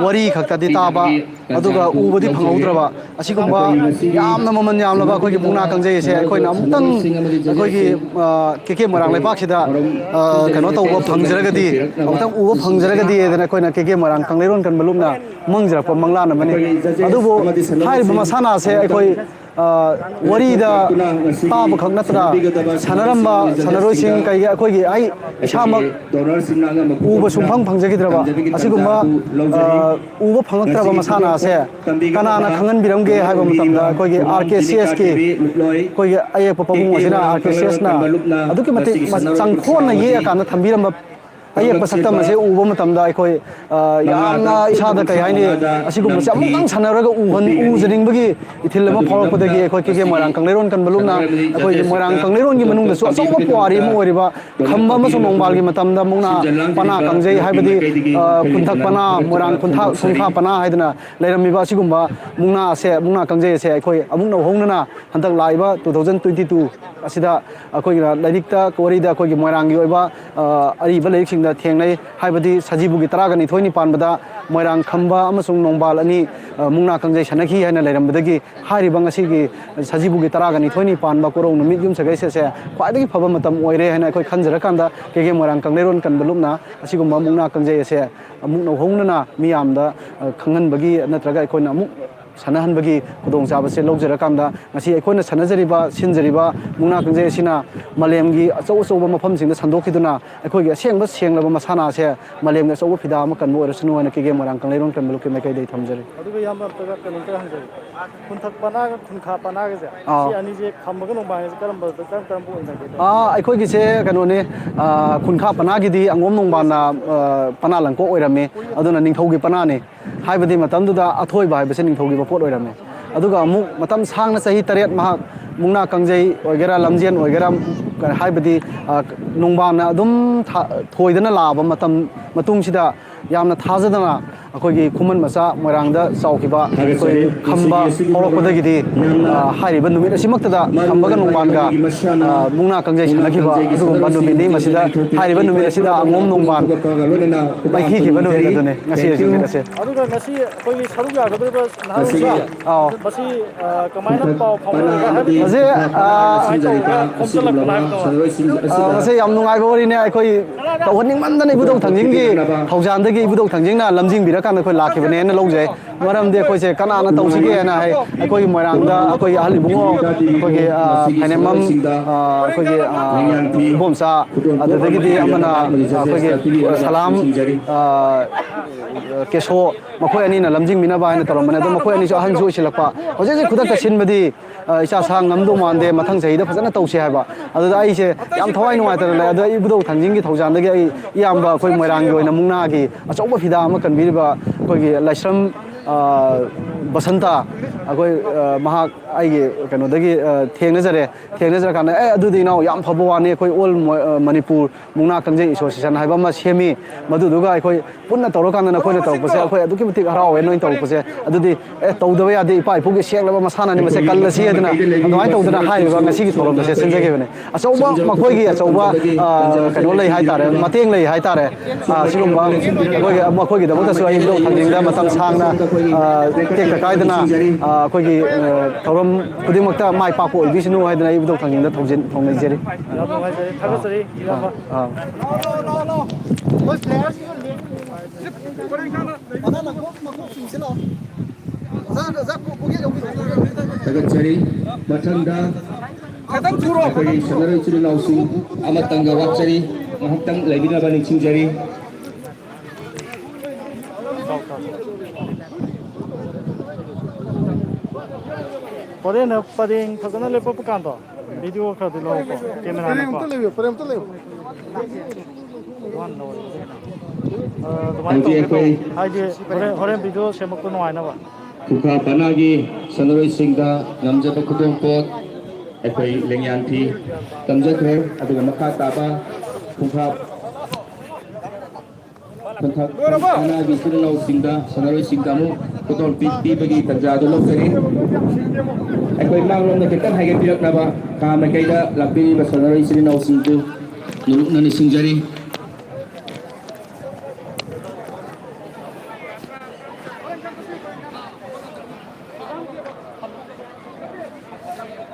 ꯋꯥꯔꯤ ꯈꯛꯇꯗꯤ ꯇꯥꯕ, ꯑꯗꯨꯒ ꯎꯕꯗꯤ ꯐꯪꯍꯧꯗ꯭ꯔꯕ, ꯑꯁꯤꯒꯨꯝꯕ ꯌꯥꯝꯅ ꯃꯃꯜ ꯌꯥꯝꯂꯕ ꯑꯩꯈꯣꯏꯒꯤ ꯃꯨꯛꯅꯥ ꯀꯥꯡꯖꯩ ꯑꯁꯦ ꯑꯩꯈꯣꯏꯅ ꯑꯃꯨꯛꯇꯪ ꯑꯩꯈꯣꯏꯒꯤ, ꯑ, ꯀꯦ ꯀꯦ ꯃꯣꯏꯔꯥꯡ ꯂꯩꯄꯥꯛꯁꯤꯗ, ꯑ, ꯀꯩꯅꯣ ꯇꯧꯕ ꯐꯪꯖꯔꯒꯗꯤ, ꯑꯃꯨꯛꯇꯪ ꯎꯕ ꯐꯪꯖꯔꯒꯗꯤ ꯍꯥꯏꯗꯅ ꯑꯩꯈꯣꯏꯅ ꯀꯦ ꯀꯦ ꯃꯣꯏꯔꯥꯡ ꯀꯪꯂꯩꯔꯣꯟ ꯀꯟꯕ ꯂꯨꯞꯅ ꯃꯪꯖꯔꯛꯄ ꯃꯪꯂꯥꯟ ꯑꯃꯅꯤ꯫ ꯑꯗꯨꯕꯨ ꯍꯥꯏꯔꯤꯕ ꯃꯁꯥꯟꯅ ꯑꯁꯦ ꯑꯩꯈꯣꯏ ꯑ, ꯋꯥꯔꯤꯗ ꯇꯥꯕꯈꯛ ꯅꯠꯇꯅ ꯁꯥꯟꯅꯔꯝꯕ ꯁꯥꯟꯅꯔꯣꯏꯁꯤꯡ ꯀꯩꯒꯤ ꯑꯩꯈꯣꯏꯒꯤ ꯑꯩ ꯏꯁꯥꯃꯛ ꯎꯕ ꯁꯨꯡꯐꯪ ꯐꯪꯖꯈꯤꯗ꯭ꯔꯕ ꯑꯁꯤꯒꯨꯝꯕ, ꯑ, ꯎꯕ ꯐꯪꯉꯛꯇ꯭ꯔꯕ ꯃꯁꯥꯟꯅ ꯑꯁꯦ ꯀꯅꯥꯅ ꯈꯪꯍꯟꯕꯤꯔꯝꯒꯦ ꯍꯥꯏꯕ ꯃꯇꯝꯗ ꯑꯩꯈꯣꯏꯒꯤ ꯑꯥꯔ ꯀꯦ ꯁꯤ ꯑꯦꯁꯀꯤ ꯑꯩꯈꯣꯏꯒꯤ ꯑꯌꯦꯛꯄ ꯄꯥꯕꯨꯡ ꯑꯁꯤꯅ, ꯑꯥꯔ ꯀꯦ ꯁꯤ ꯑꯦꯁꯅ ꯑꯗꯨꯛꯀꯤ ꯃꯇꯤꯛ ꯃꯁ-, ꯆꯪꯈꯣꯟꯅ ꯌꯦꯛꯑꯀꯥꯟꯗ ꯊꯝꯕꯤꯔꯝꯕ ꯑꯌꯦꯛꯄ ꯁꯛꯇꯝ ꯑꯁꯦ ꯎꯕ ꯃꯇꯝꯗ ꯑꯩꯈꯣꯏ, ꯑ, ꯌꯥꯝꯅ ꯏꯁꯥꯗ ꯀꯩ ꯍꯥꯏꯅꯤ, ꯑꯁꯤꯒꯨꯝꯕꯁꯦ ꯑꯃꯨꯛꯇꯪ ꯁꯥꯟꯅꯔꯒ ꯎꯍꯟ-, ꯎꯖꯅꯤꯡꯕꯒꯤ ꯏꯊꯤꯜ ꯑꯃ ꯐꯥꯎꯔꯛꯄꯗꯒꯤ ꯑꯩꯈꯣꯏ ꯀꯦ ꯀꯦ ꯃꯣꯏꯔꯥꯡ ꯀꯪꯂꯩꯔꯣꯟ ꯀꯟꯕ ꯂꯨꯞꯅ ꯑꯩꯈꯣꯏꯒꯤ ꯃꯣꯏꯔꯥꯡ ꯀꯪꯂꯩꯔꯣꯟꯒꯤ ꯃꯅꯨꯡꯗꯁꯨ ꯑꯆꯧꯕ ꯄꯨꯋꯥꯔꯤ ꯑꯃ ꯑꯣꯏꯔꯤꯕ ꯈꯝꯕ ꯑꯃꯁꯨꯡ ꯅꯣꯡꯕꯥꯜꯒꯤ ꯃꯇꯝꯗ ꯃꯨꯛꯅꯥ ꯄꯅꯥ ꯀꯥꯡꯖꯩ ꯍꯥꯏꯕꯗꯤ, ꯑ, ꯀꯨꯟꯊꯛ ꯄꯅꯥ, ꯃꯣꯏꯔꯥꯡ ꯀꯨꯟꯊꯥ-, ꯀꯨꯟꯊ꯭ꯔꯥ ꯄꯅꯥ ꯍꯥꯏꯗꯅ ꯂꯩꯔꯝꯃꯤꯕ ꯑꯁꯤꯒꯨꯝꯕ ꯃꯨꯛꯅꯥ ꯑꯁꯦ, ꯃꯨꯛꯅꯥ ꯀꯥꯡꯖꯩ ꯑꯁꯦ ꯑꯩꯈꯣꯏ ꯑꯃꯨꯛ ꯅꯧꯍꯧꯅꯅ ꯍꯟꯗꯛ ꯂꯥꯛꯏꯕ two thousand twenty two ꯑꯁꯤꯗ ꯑꯩꯈꯣꯏꯒꯤ ꯂꯥꯏꯔꯤꯛꯇ, ꯋꯥꯔꯤꯗ ꯑꯩꯈꯣꯏꯒꯤ ꯃꯣꯏꯔꯥꯡꯒꯤ ꯑꯣꯏꯕ, ꯑ, ꯑꯔꯤꯕ ꯂꯥꯏꯔꯤꯛꯁꯤꯡꯗ ꯊꯦꯡꯅꯩ꯫ ꯍꯥꯏꯕꯗꯤ ꯁꯖꯤꯕꯨꯒꯤ ꯇꯔꯥꯒ ꯅꯤꯊꯣꯏꯅꯤ ꯄꯥꯟꯕꯗ ꯃꯣꯏꯔꯥꯡ ꯈꯝꯕ ꯑꯃꯁꯨꯡ ꯅꯣꯡꯕꯥꯜ ꯑꯅꯤ, ꯑ, ꯃꯨꯛꯅꯥ ꯀꯥꯡꯖꯩ ꯁꯥꯟꯅꯈꯤ ꯍꯥꯏꯅ ꯂꯩꯔꯝꯕꯗꯒꯤ ꯍꯥꯏꯔꯤꯕ ꯉꯁꯤꯒꯤ ꯁꯖꯤꯕꯨꯒꯤ ꯇꯔꯥꯒ ꯅꯤꯊꯣꯏꯅꯤ ꯄꯥꯟꯕ ꯀꯣꯔꯧ ꯅꯨꯃꯤꯠ ꯌꯨꯝꯁꯀꯩꯁ ꯑꯁꯦ ꯈ꯭ꯋꯥꯏꯗꯒꯤ ꯐꯕ ꯃꯇꯝ ꯑꯣꯏꯔꯦ ꯍꯥꯏꯅ ꯑꯩꯈꯣꯏ ꯈꯟꯖꯔꯀꯥꯟꯗ ꯀꯦ ꯀꯦ ꯃꯣꯏꯔꯥꯡ ꯀꯪꯂꯩꯔꯣꯟ ꯀꯟꯕ ꯂꯨꯞꯅ ꯑꯁꯤꯒꯨꯝꯕ ꯃꯨꯛꯅꯥ ꯀꯥꯡꯖꯩ ꯑꯁꯦ ꯑꯃꯨꯛ ꯅꯧꯍꯧꯅꯅ ꯃꯤꯌꯥꯝꯗ, ꯑ, ꯈꯪꯍꯟꯕꯒꯤ ꯅꯠꯇ꯭ꯔꯒ ꯑꯩꯈꯣꯏꯅ ꯑꯃꯨꯛ ꯁꯥꯟꯅꯍꯟꯕꯒꯤ ꯈꯨꯗꯣꯡꯆꯥꯕꯁꯦ ꯂꯧꯖꯔꯀꯥꯟꯗ, ꯉꯁꯤ ꯑꯩꯈꯣꯏꯅ ꯁꯥꯟꯅꯖꯔꯤꯕ, ꯁꯤꯟꯖꯔꯤꯕ ꯃꯨꯛꯅꯥ ꯀꯥꯡꯖꯩ ꯑꯁꯤꯅ ꯃꯥꯂꯦꯝꯒꯤ ꯑꯆꯧ ꯑꯆꯧꯕ ꯃꯐꯝꯁꯤꯡꯗ ꯁꯟꯗꯣꯛꯈꯤꯗꯨꯅ, ꯑꯩꯈꯣꯏꯒꯤ ꯑꯁꯦꯡꯕ ꯁꯦꯡꯂꯕ ꯃꯁꯥꯟꯅ ꯑꯁꯦ ꯃꯥꯂꯦꯝꯒꯤ ꯑꯆꯧꯕ ꯐꯤꯗꯥ ꯑꯃ ꯀꯟꯕ ꯑꯣꯏꯔꯁꯅꯨ ꯍꯥꯏꯅ ꯀꯦꯒꯦ ꯃꯣꯏꯔꯥꯡ ꯀꯪꯂꯩꯔꯣꯡ ꯀ꯭ꯂꯕ ꯂꯨꯞꯀꯤ ꯃꯥꯏꯀꯩꯗꯒꯤ ꯊꯝꯖꯔꯤ꯫ ꯑꯗꯨꯒ ꯏꯌꯥꯝꯕ ꯑꯝꯇꯒ ꯀꯩꯅꯣꯝꯇ ꯍꯪꯖꯒꯦ꯫ ꯈꯨꯟꯊꯛ ꯄꯅꯥꯒ ꯈꯨꯟꯈꯥ ꯄꯅꯥꯒꯁꯦ, ꯑꯥ꯫ ꯁꯤ ꯑꯅꯤꯁꯦ ꯈꯝꯕꯒ ꯅꯣꯡꯕꯥꯟꯒꯁꯦ ꯀꯔꯝꯕ, ꯀꯔꯝ ꯀꯔꯝꯕ ꯑꯣꯏꯅꯒꯦ? ꯑꯥ, ꯑꯩꯈꯣꯏꯒꯤꯁꯦ ꯀꯩꯅꯣꯅꯤ, ꯑꯥ, ꯈꯨꯟꯈꯥ ꯄꯅꯥꯒꯤꯗꯤ ꯑꯉꯣꯝ ꯅꯣꯡꯕꯥꯟꯅ, ꯑꯥ, ꯄꯅꯥ ꯂꯪꯀꯣꯛ ꯑꯣꯏꯔꯝꯃꯤ, ꯑꯗꯨꯅ ꯅꯤꯡꯊꯧꯒꯤ ꯄꯅꯥꯅꯤ꯫ ꯍꯥꯏꯕꯗꯤ ꯃꯇꯝꯗꯨꯗ ꯑꯊꯣꯏꯕ ꯍꯥꯏꯕꯁꯦ ꯅꯤꯡꯊꯧꯒꯤ ꯃꯄꯣꯠ ꯑꯣꯏꯔꯝꯃꯤ꯫ ꯑꯗꯨꯒ ꯑꯃꯨꯛ ꯃꯇꯝ ꯁꯥꯡꯅ ꯆꯍꯤ ꯇꯔꯦꯠ ꯃꯍꯥꯛ ꯃꯨꯛꯅꯥ ꯀꯥꯡꯖꯩ ꯑꯣꯏꯒꯦꯔꯥ, ꯂꯝꯖꯦꯟ ꯑꯣꯏꯒꯦꯔꯥ, ꯍꯥꯏꯕꯗꯤ, ꯑ, ꯅꯣꯡꯕꯥꯟꯅ ꯑꯗꯨꯝ ꯊ-, ꯊꯣꯏꯗꯅ ꯂꯥꯛꯑꯕ ꯃꯇꯝ ꯃꯇꯨꯡꯁꯤꯗ ꯌꯥꯝꯅ ꯊꯥꯖꯗꯅ ꯑꯩꯈꯣꯏꯒꯤ ꯈꯨꯃꯟ ꯃꯆꯥ ꯃꯣꯏꯔꯥꯡꯗ ꯆꯥꯎꯈꯤꯕ ꯑꯩꯈꯣꯏ ꯈꯝꯕ ꯍꯧꯔꯛꯄꯗꯒꯤꯗꯤ, ꯑ, ꯍꯥꯏꯔꯤꯕ ꯅꯨꯃꯤꯠ ꯑꯁꯤꯃꯛꯇꯗ ꯈꯝꯕꯒ ꯅꯣꯡꯕꯥꯟꯒ, ꯑ, ꯃꯨꯛꯅꯥ ꯀꯥꯡꯖꯩ ꯁꯥꯟꯅꯈꯤꯕ ꯑꯗꯨꯒꯨꯝꯕ ꯅꯨꯃꯤꯠꯅꯤ꯫ ꯃꯁꯤꯗ ꯍꯥꯏꯔꯤꯕ ꯅꯨꯃꯤꯠ ꯑꯁꯤꯗ ꯑꯉꯣꯝ ꯅꯣꯡꯕꯥꯟ ꯃꯥꯏꯊꯤꯈꯤꯕ ꯅꯨꯃꯤꯠ ꯑꯗꯨꯅꯤ ꯉꯁꯤ ꯅꯨꯃꯤꯠ ꯑꯁꯦ꯫ ꯑꯗꯨꯒ ꯉꯁꯤ ꯑꯩꯈꯣꯏꯒꯤ ꯁꯔꯨꯛ ꯌꯥꯒꯗꯧꯔꯤꯕ ꯅꯍꯥꯔꯣꯜꯁꯤꯡ, ꯑꯥꯎ꯫ ꯃꯁꯤ, ꯑ, ꯀꯃꯥꯏꯅ ꯄꯥꯎ ꯐꯥꯎꯅꯔꯒ, ꯍꯥꯏꯕꯗꯤ ꯃꯁꯤ, ꯑ, ꯀꯃꯥꯏꯅ ꯇꯧꯔꯒ ꯈꯣꯝꯖꯤꯜꯂꯛꯄꯅꯣ ꯍꯥꯏꯕꯗꯣ? ꯑ, ꯃꯁꯤ ꯌꯥꯝ ꯅꯨꯡꯉꯥꯏꯕ ꯋꯥꯔꯤꯅꯦ꯫ ꯑꯩꯈꯣꯏ ꯇꯧꯍꯟꯅꯤꯡꯃꯟꯗꯅ ꯏꯕꯨꯙꯧ ꯊꯥꯡꯖꯤꯡꯒꯤ ꯊꯧꯖꯥꯟꯗꯒꯤ ꯏꯕꯨꯙꯧ ꯊꯥꯡꯖꯤꯡꯅ ꯂꯝꯖꯤꯡꯕꯤꯔꯀꯥꯟꯗ ꯑꯩꯈꯣꯏ ꯂꯥꯛꯈꯤꯕꯅꯦꯅ ꯂꯧꯖꯩ꯫ ꯃꯔꯝꯗꯤ ꯑꯩꯈꯣꯏꯁꯦ ꯀꯅꯥꯅ ꯇꯧꯁꯤꯒꯦ ꯍꯥꯏꯅ ꯍꯥꯏ, ꯑꯩꯈꯣꯏꯒꯤ ꯃꯣꯏꯔꯥꯡꯗ ꯑꯩꯈꯣꯏꯒꯤ ꯑꯍꯜ ꯏꯕꯨꯡꯉꯣ, ꯑꯩꯈꯣꯏꯒꯤ, ꯑ, ꯐꯥꯏꯅꯦꯝꯕꯝ, ꯑ, ꯑꯩꯈꯣꯏꯒꯤ, ꯑ, ꯏꯕꯣꯝꯆꯥ, ꯑꯗꯨꯗꯒꯤꯗꯤ ꯑꯃꯅ ꯑꯩꯈꯣꯏꯒꯤ ꯁꯂꯥꯝ, ꯑ, ꯀꯦꯁꯣ, ꯃꯈꯣꯏ ꯑꯅꯤꯅ ꯂꯝꯖꯤꯡꯕꯤꯅꯕ ꯍꯥꯏꯅ ꯇꯧꯔꯝꯕꯅꯦ꯫ ꯑꯗꯣ ꯃꯈꯣꯏ ꯑꯅꯤꯁꯨ ꯑꯍꯟꯁꯨ ꯑꯣꯏꯁꯤꯜꯂꯛꯄ, ꯍꯧꯖꯤꯛ ꯍꯧꯖꯤꯛ ꯈꯨꯗꯛꯇ ꯁꯤꯟꯕꯗꯤ, ꯑ, ꯏꯆꯥ ꯁꯥ ꯉꯝꯗꯧ ꯃꯥꯟꯗꯦ, ꯃꯊꯪ ꯆꯍꯤꯗ ꯐꯖꯅ ꯇꯧꯁꯤ ꯍꯥꯏꯕ꯫ ꯑꯗꯨꯗ ꯑꯩꯁꯦ ꯌꯥꯝ ꯊꯋꯥꯏ ꯅꯨꯡꯉꯥꯏꯇꯅ ꯂꯩ꯫ ꯑꯗꯣ ꯑꯩ ꯏꯕꯨꯙꯧ ꯊꯥꯡꯖꯤꯡꯒꯤ ꯊꯧꯖꯥꯟꯗꯒꯤ ꯑꯩ ꯏꯌꯥꯝꯕ ꯑꯩꯈꯣꯏ ꯃꯣꯏꯔꯥꯡꯒꯤ ꯑꯣꯏꯅ ꯃꯨꯛꯅꯥꯒꯤ ꯑꯆꯧꯕ ꯐꯤꯗꯥ ꯑꯃ ꯀꯟꯕꯤꯔꯤꯕ ꯑꯩꯈꯣꯏꯒꯤ ꯂꯥꯏꯁ꯭ꯔꯝ, ꯑ, ꯕꯁꯟꯇ, ꯑꯩꯈꯣꯏ, ꯑ, ꯃꯍꯥꯛ ꯑꯩꯒꯤ ꯀꯩꯅꯣꯗꯒꯤ, ꯑ, ꯊꯦꯡꯅꯖꯔꯦ꯫ ꯊꯦꯡꯅꯖꯔꯀꯥꯟꯗ, "ꯑꯦ, ꯑꯗꯨꯗꯤ ꯏꯅꯥꯎ ꯌꯥꯝ ꯐꯕ ꯋꯥꯅꯤ, ꯑꯩꯈꯣꯏ ꯑꯣꯜ ꯃꯣ-, ꯑ, ꯃꯅꯤꯄꯨꯔ ꯃꯨꯛꯅꯥ ꯀꯥꯡꯖꯩ ꯑꯦꯁꯣꯁꯤꯌꯦꯁꯟ ꯍꯥꯏꯕ ꯑꯃ ꯁꯦꯝꯃꯤ, ꯃꯗꯨꯗꯨꯒ ꯑꯩꯈꯣꯏ ꯄꯨꯟꯅ ꯇꯧꯔꯀꯥꯟꯗ ꯅꯈꯣꯏꯅ ꯇꯧꯔꯛꯄꯁꯦ ꯑꯩꯈꯣꯏ ꯑꯗꯨꯛꯀꯤ ꯃꯇꯤꯛ ꯍꯔꯥꯎꯋꯦ, ꯅꯣꯏꯅ ꯇꯧꯔꯛꯄꯁꯦ꯫ ꯑꯗꯨꯗꯤ, ꯑꯦ, ꯇꯧꯗꯕ ꯌꯥꯗꯦ, ꯏꯄꯥ ꯏꯄꯨꯒꯤ ꯁꯦꯡꯂꯕ ꯃꯁꯥꯟꯅꯅꯤ, ꯃꯁꯦ ꯀꯜꯂꯁꯤ" ꯍꯥꯏꯗꯅ ꯑꯗꯨꯃꯥꯏꯅ ꯇꯧꯗꯅ ꯍꯥꯏꯔꯤꯕ ꯉꯁꯤꯒꯤ ꯊꯧꯔꯝ ꯑꯁꯦ ꯁꯤꯟꯖꯈꯤꯕꯅꯤ꯫ ꯑꯆꯧꯕ, ꯃꯈꯣꯏꯒꯤ ꯑꯆꯧꯕ, ꯑ, ꯀꯩꯅꯣ ꯂꯩ ꯍꯥꯏꯇꯥꯔꯦ, ꯃꯇꯦꯡ ꯂꯩ ꯍꯥꯏꯇꯥꯔꯦ꯫ ꯑ, ꯁꯤꯒꯨꯝꯕ ꯑꯩꯈꯣꯏꯒꯤ, ꯃꯈꯣꯏꯒꯤꯗꯃꯛꯇꯁꯨ ꯑꯩ ꯏꯕꯨꯙꯧ ꯊꯥꯡꯖꯤꯡꯗ ꯃꯇꯝ ꯁꯥꯡꯅ, ꯑ, ꯇꯦꯛꯇ ꯀꯥꯏꯗꯅ, ꯑ, ꯑꯩꯈꯣꯏꯒꯤ, ꯑ, ꯊꯧꯔꯝ ꯈꯨꯗꯤꯡꯃꯛꯇ ꯃꯥꯏ ꯄꯥꯛꯄ ꯑꯣꯏꯕꯤꯁꯅꯨ ꯍꯥꯏꯗꯅ ꯑꯩ ꯏꯕꯨꯙꯧ ꯊꯥꯡꯖꯤꯡꯗ ꯊꯧꯖꯤꯟ-, ꯊꯧꯅꯤꯖꯔꯤ꯫ ꯌꯥꯝ ꯅꯨꯡꯉꯥꯏꯖꯔꯦ, ꯊꯥꯒꯠꯆꯔꯤ, ꯏꯌꯥꯝꯕ꯫ ꯑꯥ꯫ ꯃꯣꯏ ꯄ꯭ꯂꯦꯌꯔꯁꯤꯡꯗꯣ ꯂꯦꯡ-, ꯄꯅꯥ ꯂꯪꯀꯣꯛ ꯃꯀꯣꯛ ꯆꯤꯡꯁꯤꯜꯂꯛꯑꯣ꯫ ꯊꯥꯒꯠꯆꯔꯤ꯫ ꯃꯊꯪꯗ ꯑꯩꯈꯣꯏꯒꯤ ꯁꯥꯟꯅꯔꯣꯏ ꯏꯆꯤꯜ ꯏꯅꯥꯎꯁꯤꯡ ꯑꯃꯇꯪꯒ ꯋꯥꯠꯆꯔꯤ, ꯉꯥꯏꯍꯥꯛꯇꯪ ꯂꯩꯕꯤꯅꯕ ꯅꯤꯡꯁꯤꯡꯖꯔꯤ꯫ ꯍꯣꯔꯦꯟ ꯄꯔꯦꯡ ꯐꯖꯅ ꯂꯦꯞꯄꯛꯄ ꯀꯥꯟꯗꯣ, ꯚꯤꯗꯤꯑꯣ ꯈꯔꯗꯤ ꯂꯧꯔꯛꯑꯣ, ꯀꯦꯃꯦꯔꯥꯃꯦꯟꯀꯣ꯫ ꯄꯔꯦꯡ ꯑꯝꯇ ꯂꯩꯌꯨ, ꯄꯔꯦꯡ ꯑꯝꯇ ꯂꯩꯌꯨ꯫ ꯑ, ꯑꯗꯨꯃꯥꯏꯅ ꯍꯧꯖꯤꯛ ꯇꯧꯒꯦ ꯑꯩꯈꯣꯏ ꯇꯧꯕ꯫ ꯍꯥꯏꯗꯤ ꯍꯣꯔꯦꯟ, ꯍꯣꯔꯦꯟ ꯚꯤꯗꯤꯑꯣ ꯁꯦꯝꯃꯛꯄ ꯅꯨꯡꯉꯥꯏꯅꯕ꯫ ꯈꯨꯈꯥ ꯄꯅꯥꯒꯤ ꯁꯥꯟꯅꯔꯣꯏꯁꯤꯡꯗ ꯉꯝꯖꯕ ꯈꯨꯗꯣꯜꯄꯣꯠ ꯑꯩꯈꯣꯏ ꯂꯦꯡꯌꯥꯟ ꯐꯤ ꯇꯝꯖꯈ꯭ꯔꯦ꯫ ꯑꯗꯨꯒ ꯃꯈꯥ ꯇꯥꯕ ꯈꯨꯈꯥ ꯄꯟꯊꯛ ꯄꯅꯥꯒꯤ ꯏꯆꯤꯜ ꯏꯅꯥꯎꯁꯤꯡꯗ, ꯁꯥꯟꯅꯔꯣꯏꯁꯤꯡꯗ ꯑꯃꯨꯛ ꯈꯨꯗꯣꯜ ꯄꯤ-, ꯄꯤꯕꯒꯤ ꯇꯥꯟꯖꯥꯗꯨ ꯂꯧꯖꯔꯤ꯫ ꯑꯩꯈꯣꯏ ꯃꯥꯡꯂꯣꯝꯗ ꯈꯤꯇꯪ ꯍꯥꯏꯒꯠꯄꯤꯔꯛꯅꯕ ꯈꯥ ꯃꯥꯏꯀꯩꯗ ꯂꯥꯛꯄꯤꯔꯤꯕ ꯁꯥꯟꯅꯔꯣꯏ ꯏꯆꯤꯜ ꯏꯅꯥꯎꯁꯤꯡꯕꯨ ꯅꯣꯂꯨꯛꯅ ꯅꯤꯡꯁꯤꯡꯖꯔꯤ꯫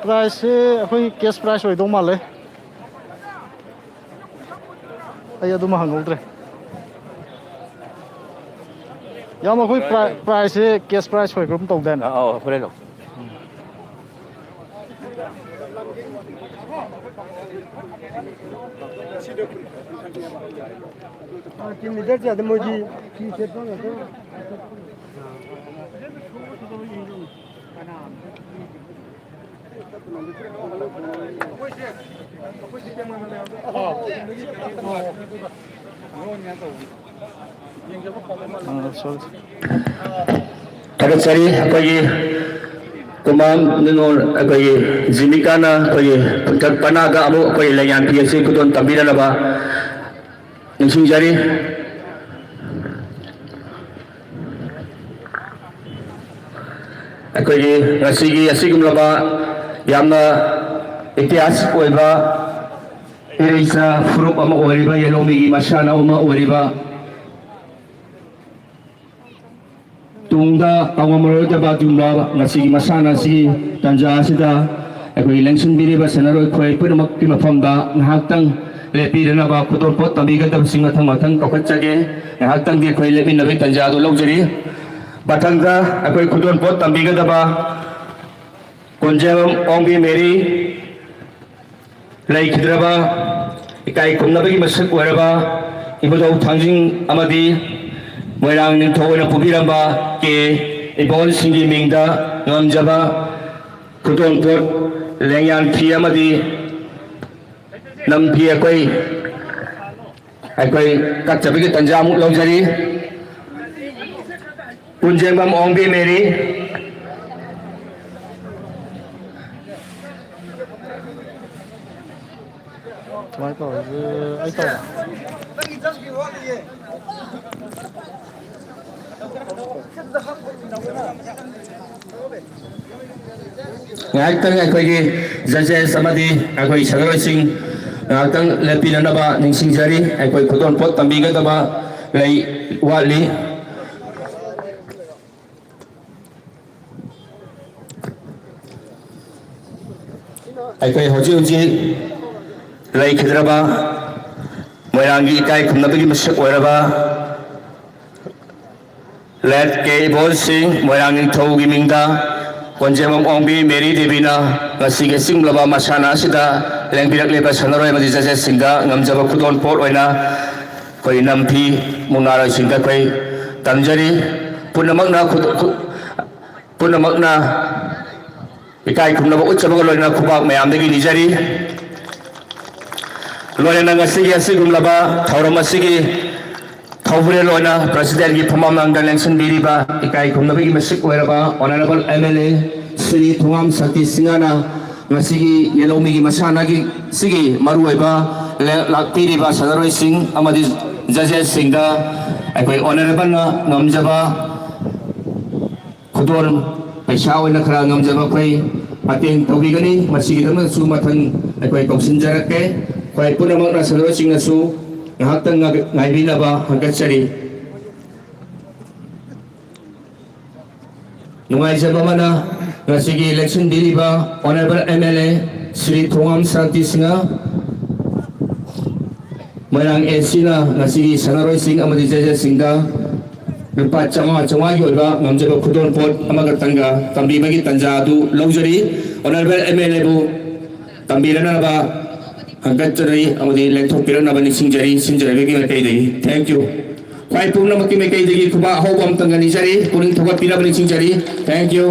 ꯄ꯭ꯔꯥꯏꯖꯁꯦ ꯑꯩꯈꯣꯏ ꯀꯦꯁ ꯄ꯭ꯔꯥꯏꯖ ꯑꯣꯏꯗꯧ ꯃꯥꯜꯂꯦ꯫ ꯑꯩ ꯑꯗꯨꯃ ꯍꯪꯍꯧꯗ꯭ꯔꯦ꯫ ꯌꯥꯝ ꯑꯩꯈꯣꯏ ꯄ꯭ꯔꯥꯏ-, ꯄ꯭ꯔꯥꯏꯖꯁꯦ ꯀꯦꯁ ꯄ꯭ꯔꯥꯏꯖ ꯑꯣꯏꯒ꯭ꯔꯒꯨꯝ ꯇꯧꯗꯥꯏꯅꯦ? ꯑꯥ, ꯑꯧ, ꯍꯣꯔꯦꯟ ꯂꯧ꯫ ꯇꯤꯝ ꯂꯤꯗꯔꯁꯦ ꯑꯗꯨꯝ ꯃꯣꯏꯒꯤ ꯐꯤ ꯁꯦꯠꯄ ꯉꯥꯛꯇ꯫ ꯑ, ꯁꯣꯔꯤ꯫ ꯊꯥꯒꯠꯆꯔꯤ꯫ ꯑꯩꯈꯣꯏꯒꯤ ꯀꯨꯃꯥꯝ ꯅꯤꯉꯣꯜ, ꯑꯩꯈꯣꯏꯒꯤ ꯖꯤꯃꯤꯀꯥꯅ ꯑꯩꯈꯣꯏꯒꯤ ꯄꯨꯟꯊꯛ ꯄꯅꯥꯗ ꯑꯃꯨꯛ ꯑꯩꯈꯣꯏ ꯂꯩꯉꯥꯛꯄꯤ ꯑꯁꯤ ꯈꯨꯗꯣꯜ ꯇꯝꯕꯤꯅꯅꯕ ꯅꯤꯡꯁꯤꯡꯖꯔꯤ꯫ ꯑꯩꯈꯣꯏꯒꯤ ꯉꯁꯤꯒꯤ ꯑꯁꯤꯒꯨꯝꯂꯕ ꯌꯥꯝꯅ ꯏꯇꯤꯍꯥꯁ ꯑꯣꯏꯕ ꯏꯔꯩꯆꯥ ꯐꯨꯔꯨꯞ ꯑꯃ ꯑꯣꯏꯔꯤꯕ, ꯌꯦꯂꯧꯃꯤꯒꯤ ꯃꯁꯥꯟꯅ ꯑꯃ ꯑꯣꯏꯔꯤꯕ, ꯇꯨꯡꯗ ꯀꯥꯎꯉꯝꯃꯔꯣꯏꯗꯕ ꯑꯗꯨꯒꯨꯝꯂꯕ ꯉꯁꯤꯒꯤ ꯃꯁꯥꯟꯅ ꯑꯁꯤꯒꯤ ꯇꯥꯟꯖꯥ ꯑꯁꯤꯗ ꯑꯩꯈꯣꯏꯒꯤ ꯂꯦꯡꯁꯤꯟꯕꯤꯔꯤꯕ ꯁꯥꯟꯅꯔꯣꯏ ꯑꯩꯈꯣꯏ ꯄꯨꯝꯅꯃꯛꯀꯤ ꯃꯐꯝꯗ ꯉꯥꯏꯍꯥꯛꯇꯪ ꯂꯦꯞꯄꯤꯔꯅꯕ ꯈꯨꯗꯣꯜꯄꯣꯠ ꯇꯝꯕꯤꯒꯗꯕꯁꯤꯡ ꯃꯊꯪ ꯃꯊꯪ ꯀꯧꯈꯠꯆꯒꯦ꯫ ꯉꯥꯏꯍꯥꯛꯇꯪꯗꯤ ꯑꯩꯈꯣꯏ ꯂꯦꯞꯃꯤꯟꯅꯕꯒꯤ ꯇꯥꯟꯖꯥ ꯑꯗꯨ ꯂꯧꯖꯔꯤ꯫ ꯃꯊꯪꯗ ꯑꯩꯈꯣꯏ ꯈꯨꯗꯣꯜ ꯄꯣꯠ ꯇꯝꯕꯤꯒꯗꯕ ꯀꯣꯟꯖꯦꯝꯕꯝ ꯑꯣꯡꯕꯤ ꯃꯦꯔꯤ, ꯂꯩꯈꯤꯗ꯭ꯔꯕ ꯏꯀꯥꯏ ꯈꯨꯝꯅꯕꯒꯤ ꯃꯁꯛ ꯑꯣꯏꯔꯕ ꯏꯕꯨꯙꯧ ꯊꯥꯡꯖꯤꯡ ꯑꯃꯗꯤ ꯃꯣꯏꯔꯥꯡ ꯅꯤꯡꯊꯧ ꯑꯣꯏꯅ ꯄꯨꯕꯤꯔꯝꯕ ꯀꯦ ꯏꯕꯣꯟꯁꯤꯡꯒꯤ ꯃꯤꯡꯗ ꯉꯝꯖꯕ ꯈꯨꯗꯣꯜ ꯄꯣꯠ ꯂꯦꯡꯌꯥꯟ ꯐꯤ ꯑꯃꯗꯤ ꯅꯝꯐꯤ ꯑꯩꯈꯣꯏ ꯑꯩꯈꯣꯏ ꯀꯠꯆꯕꯒꯤ ꯇꯥꯟꯖꯥ ꯑꯃꯨꯛ ꯂꯧꯖꯔꯤ꯫ ꯀꯨꯟꯖꯦꯡꯕꯝ ꯑꯣꯡꯕꯤ ꯃꯦꯔꯤ꯫ ꯀꯃꯥꯏꯅ ꯇꯧꯔꯒꯦ? ꯑꯩ ꯇꯧꯔꯦ꯫ ꯉꯥꯏꯍꯥꯛꯇꯪ ꯑꯩꯈꯣꯏꯒꯤ ꯖꯖꯦꯁ ꯑꯃꯗꯤ ꯑꯩꯈꯣꯏ ꯁꯥꯟꯅꯔꯣꯏꯁꯤꯡ ꯉꯥꯏꯍꯥꯛꯇꯪ ꯂꯦꯞꯄꯤꯅꯅꯕ ꯅꯤꯡꯁꯤꯡꯖꯔꯤ꯫ ꯑꯩꯈꯣꯏ ꯈꯨꯗꯣꯜ ꯄꯣꯠ ꯇꯝꯕꯤꯒꯗꯕ ꯂꯩ ꯋꯥꯠꯂꯤ꯫ ꯑꯩꯈꯣꯏ ꯍꯧꯖꯤꯛ ꯍꯧꯖꯤꯛ ꯂꯩꯈꯤꯗ꯭ꯔꯕ ꯃꯣꯏꯔꯥꯡꯒꯤ ꯏꯀꯥꯏ ꯈꯨꯝꯅꯕꯒꯤ ꯃꯁꯛ ꯑꯣꯏꯔꯕ ꯂꯦꯠ ꯀꯦ ꯏꯕꯣꯟꯁꯤꯡ ꯃꯣꯏꯔꯥꯡ ꯅꯤꯡꯊꯧꯒꯤ ꯃꯤꯡꯗ ꯀꯣꯟꯖꯦꯝꯕꯝ ꯑꯣꯡꯕꯤ ꯃꯦꯔꯤ ꯗꯦꯕꯤꯅ ꯉꯁꯤꯒꯤ ꯑꯁꯤꯒꯨꯝꯂꯕ ꯃꯁꯥꯟꯅ ꯑꯁꯤꯗ ꯂꯦꯡꯕꯤꯔꯛꯂꯤꯕ ꯁꯥꯟꯅꯔꯣꯏ ꯑꯃꯗꯤ ꯖꯖꯦꯁꯁꯤꯡꯗ ꯉꯝꯖꯕ ꯈꯨꯗꯣꯜ ꯄꯣꯠ ꯑꯣꯏꯅ ꯑꯩꯈꯣꯏ ꯅꯝꯐꯤ ꯃꯨꯛꯅꯥꯔꯣꯏꯁꯤꯡꯗ ꯑꯩꯈꯣꯏ ꯇꯝꯖꯔꯤ꯫ ꯄꯨꯝꯅꯃꯛꯅ ꯈꯨ-, ꯈꯨ-, ꯄꯨꯝꯅꯃꯛꯅ ꯏꯀꯥꯏ ꯈꯨꯝꯅꯕ ꯎꯠꯆꯕꯒ ꯂꯣꯏꯅꯅ ꯈꯨꯕꯥꯛ ꯃꯌꯥꯝꯗꯒꯤ ꯅꯤꯖꯔꯤ꯫ ꯂꯣꯏꯅꯅ ꯉꯁꯤꯒꯤ ꯑꯁꯤꯒꯨꯝꯂꯕ ꯊꯧꯔꯝ ꯑꯁꯤꯒꯤ ꯊꯧꯕꯨꯔꯦꯜ ꯑꯣꯏꯅ ꯄ꯭ꯔꯁꯤꯗꯦꯟꯒꯤ ꯐꯝꯐꯝ ꯃꯥꯡꯗ ꯂꯦꯡꯁꯤꯟꯕꯤꯔꯤꯕ ꯏꯀꯥꯏ ꯈꯨꯝꯅꯕꯒꯤ ꯃꯁꯛ ꯑꯣꯏꯔꯕ honourable M L A Shri Thongam Shakti ꯁꯤꯡꯍꯅ ꯉꯁꯤꯒꯤ ꯌꯦꯂꯧꯃꯤꯒꯤ ꯃꯁꯥꯟꯅꯒꯤ ꯁꯤꯒꯤ ꯃꯔꯨꯑꯣꯏꯕ ꯂꯦ-, ꯂꯥꯛꯄꯤꯔꯤꯕ ꯁꯥꯟꯅꯔꯣꯏꯁꯤꯡ ꯑꯃꯗꯤ ꯖꯖꯦꯁꯁꯤꯡꯗ ꯑꯩꯈꯣꯏ ꯑꯣꯅꯔꯦꯕꯜꯅ ꯉꯝꯖꯕ ꯈꯨꯗꯣꯜ ꯄꯩꯁꯥ ꯑꯣꯏꯅ ꯈꯔ ꯉꯝꯖꯕ ꯑꯩꯈꯣꯏ ꯃꯇꯦꯡ ꯇꯧꯕꯤꯒꯅꯤ꯫ ꯃꯁꯤꯒꯤꯗꯃꯛꯁꯨ ꯃꯊꯪ ꯑꯩꯈꯣꯏ ꯀꯧꯁꯤꯟꯖꯔꯛꯀꯦ꯫ ꯑꯩꯈꯣꯏ ꯄꯨꯝꯅꯃꯛꯅ ꯁꯥꯟꯅꯔꯣꯏꯁꯤꯡꯅꯁꯨ ꯉꯥꯏꯍꯥꯛꯇꯪ ꯉꯥꯏ-, ꯉꯥꯏꯕꯤꯅꯕ ꯍꯪꯒꯠꯆꯔꯤ꯫ ꯅꯨꯡꯉꯥꯏꯖꯕ ꯑꯃꯅ ꯉꯁꯤꯒꯤ ꯂꯦꯡꯁꯤꯟꯕꯤꯔꯤꯕ honourable M L A Shri Thongam Shanti Singh, Moirang A ꯁꯤꯅ ꯉꯁꯤꯒꯤ ꯁꯥꯟꯅꯔꯣꯏꯁꯤꯡ ꯑꯃꯗꯤ ꯖꯖꯦꯁꯁꯤꯡꯗ ꯂꯨꯄꯥ ꯆꯥꯝꯃꯉꯥ ꯆꯥꯝꯃꯉꯥꯒꯤ ꯑꯣꯏꯕ ꯉꯝꯖꯕ ꯈꯨꯗꯣꯜꯄꯣꯠ ꯑꯃꯒꯇꯪꯒ ꯇꯝꯕꯤꯕꯒꯤ ꯇꯥꯟꯖꯥ ꯑꯗꯨ ꯂꯧꯖꯔꯤ꯫ Honourable M L A ꯕꯨ ꯇꯝꯕꯤꯔꯛꯅꯕ ꯍꯪꯒꯠꯆꯔꯤ ꯑꯃꯗꯤ ꯂꯦꯡꯊꯣꯛꯄꯤꯔꯛꯅꯕ ꯅꯤꯡꯁꯤꯡꯖꯔꯤ, ꯁꯤꯟꯖꯔꯣꯏꯒꯤ ꯃꯥꯏꯀꯩꯗꯒꯤ꯫ Thank you꯫ ꯈ꯭ꯋꯥꯏ ꯄꯨꯝꯅꯃꯛꯀꯤ ꯃꯥꯏꯀꯩꯗꯒꯤ ꯈꯨꯕꯥꯛ ꯑꯍꯧꯕ ꯑꯃꯇꯪꯒ ꯅꯤꯖꯔꯤ, ꯄꯨꯛꯅꯤꯡ ꯊꯧꯒꯠꯄꯤꯅꯕ ꯅꯤꯡꯁꯤꯡꯖꯔꯤ꯫ Thank you꯫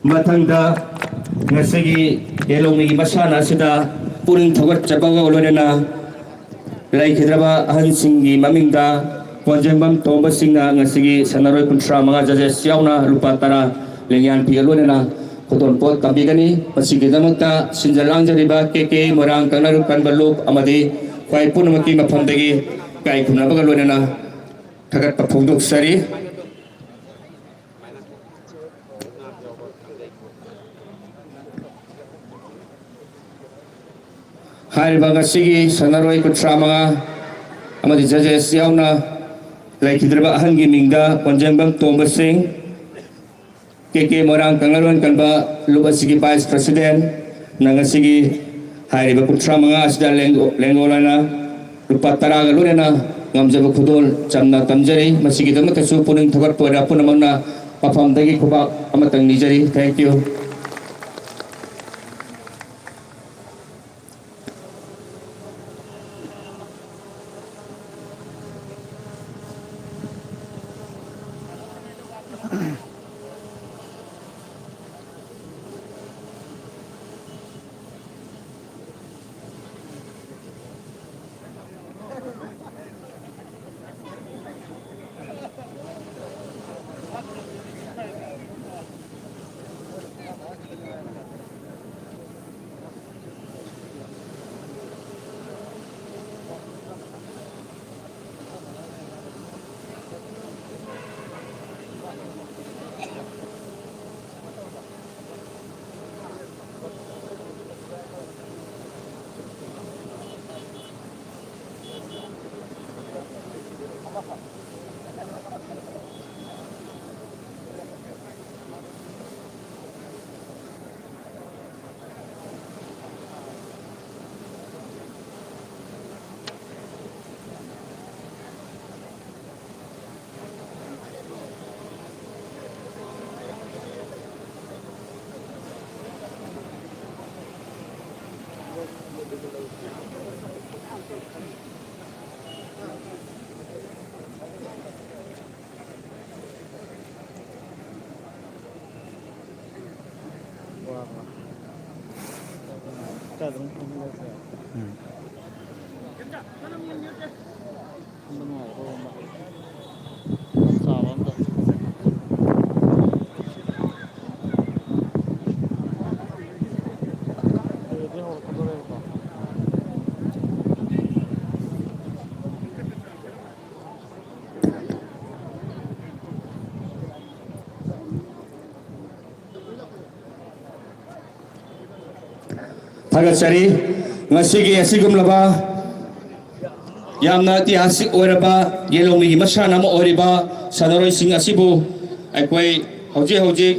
ꯃꯊꯪꯗ ꯉꯁꯤꯒꯤ ꯌꯦꯂꯣꯡꯃꯤꯒꯤ ꯃꯁꯥꯟꯅ ꯑꯁꯤꯗ ꯄꯨꯛꯅꯤꯡ ꯊꯧꯒꯠꯆꯕꯒ ꯂꯣꯏꯅꯅ ꯂꯩꯈꯤꯗ꯭ꯔꯕ ꯑꯍꯟꯁꯤꯡꯒꯤ ꯃꯃꯤꯡꯗ ꯀꯣꯟꯖꯦꯡꯕꯝ ꯇꯣꯝꯕꯁꯤꯡꯅ ꯉꯁꯤꯒꯤ ꯁꯥꯟꯅꯔꯣꯏ ꯀꯨꯟꯊ꯭ꯔꯥ ꯃꯉꯥ judges ꯌꯥꯎꯅ ꯂꯨꯄꯥ ꯇꯔꯥ ꯂꯦꯡꯌꯥꯟ ꯐꯤꯒ ꯂꯣꯏꯅꯅ ꯈꯨꯗꯣꯜꯄꯣꯠ ꯇꯝꯕꯤꯒꯅꯤ꯫ ꯃꯁꯤꯒꯤꯗꯃꯛꯇ ꯁꯤꯟꯖ ꯂꯥꯡꯖꯔꯤꯕ ꯀꯦ ꯀꯦ ꯃꯣꯏꯔꯥꯡ ꯀꯪꯂꯥꯔꯣꯜ ꯀꯟꯕ ꯂꯨꯞ ꯑꯃꯗꯤ ꯈ꯭ꯋꯥꯏ ꯄꯨꯝꯅꯃꯛꯀꯤ ꯃꯐꯝꯗꯒꯤ ꯏꯀꯥꯏ ꯈꯨꯝꯅꯕꯒ ꯂꯣꯏꯅꯅ ꯊꯥꯒꯠꯄ ꯐꯣꯡꯗꯣꯛꯆꯔꯤ꯫ ꯍꯥꯏꯔꯤꯕ ꯉꯁꯤꯒꯤ ꯁꯥꯟꯅꯔꯣꯏ ꯀꯨꯟꯊ꯭ꯔꯥ ꯃꯉꯥ ꯑꯃꯗꯤ judges ꯌꯥꯎꯅ ꯂꯩꯈꯤꯗ꯭ꯔꯕ ꯑꯍꯟꯒꯤ ꯃꯤꯡꯗ ꯀꯣꯟꯖꯦꯡꯕꯝ ꯇꯣꯝꯕꯁꯤꯡ, ꯀꯦ ꯀꯦ ꯃꯣꯏꯔꯥꯡ ꯀꯪꯂꯥꯔꯣꯜ ꯀꯟꯕ ꯂꯨꯞ ꯑꯁꯤꯒꯤ vice president ꯅ ꯉꯁꯤꯒꯤ ꯍꯥꯏꯔꯤꯕ ꯀꯨꯟꯊ꯭ꯔꯥ ꯃꯉꯥ ꯑꯁꯤꯗ ꯂꯦꯡꯒꯣ-, ꯂꯦꯡꯒꯣꯜ ꯑꯣꯏꯅ ꯂꯨꯄꯥ ꯇꯔꯥꯒ ꯂꯣꯏꯅꯅ ꯉꯝꯖꯕ ꯈꯨꯗꯣꯜ ꯆꯝꯅ ꯇꯝꯖꯔꯤ꯫ ꯃꯁꯤꯒꯤꯗꯃꯛꯇꯁꯨ ꯄꯨꯛꯅꯤꯡ ꯊꯧꯒꯠꯄ ꯑꯣꯏꯅ ꯄꯨꯝꯅꯃꯛꯅ ꯃꯐꯝꯗꯒꯤ ꯈꯨꯕꯥꯛ ꯑꯃꯇꯪ ꯅꯤꯖꯔꯤ꯫ Thank you꯫ ꯎꯝ꯫ ꯊꯥꯒꯠꯆꯔꯤ꯫ ꯉꯁꯤꯒꯤ ꯑꯁꯤꯒꯨꯝꯂꯕ ꯌꯥꯝꯅ ꯏꯇꯤꯍꯥꯁꯤꯛ ꯑꯣꯏꯔꯕ ꯌꯦꯂꯣꯡꯃꯤꯒꯤ ꯃꯁꯥꯟꯅ ꯑꯃ ꯑꯣꯏꯔꯤꯕ ꯁꯥꯟꯅꯔꯣꯏꯁꯤꯡ ꯑꯁꯤꯕꯨ ꯑꯩꯈꯣꯏ ꯍꯧꯖꯤꯛ ꯍꯧꯖꯤꯛ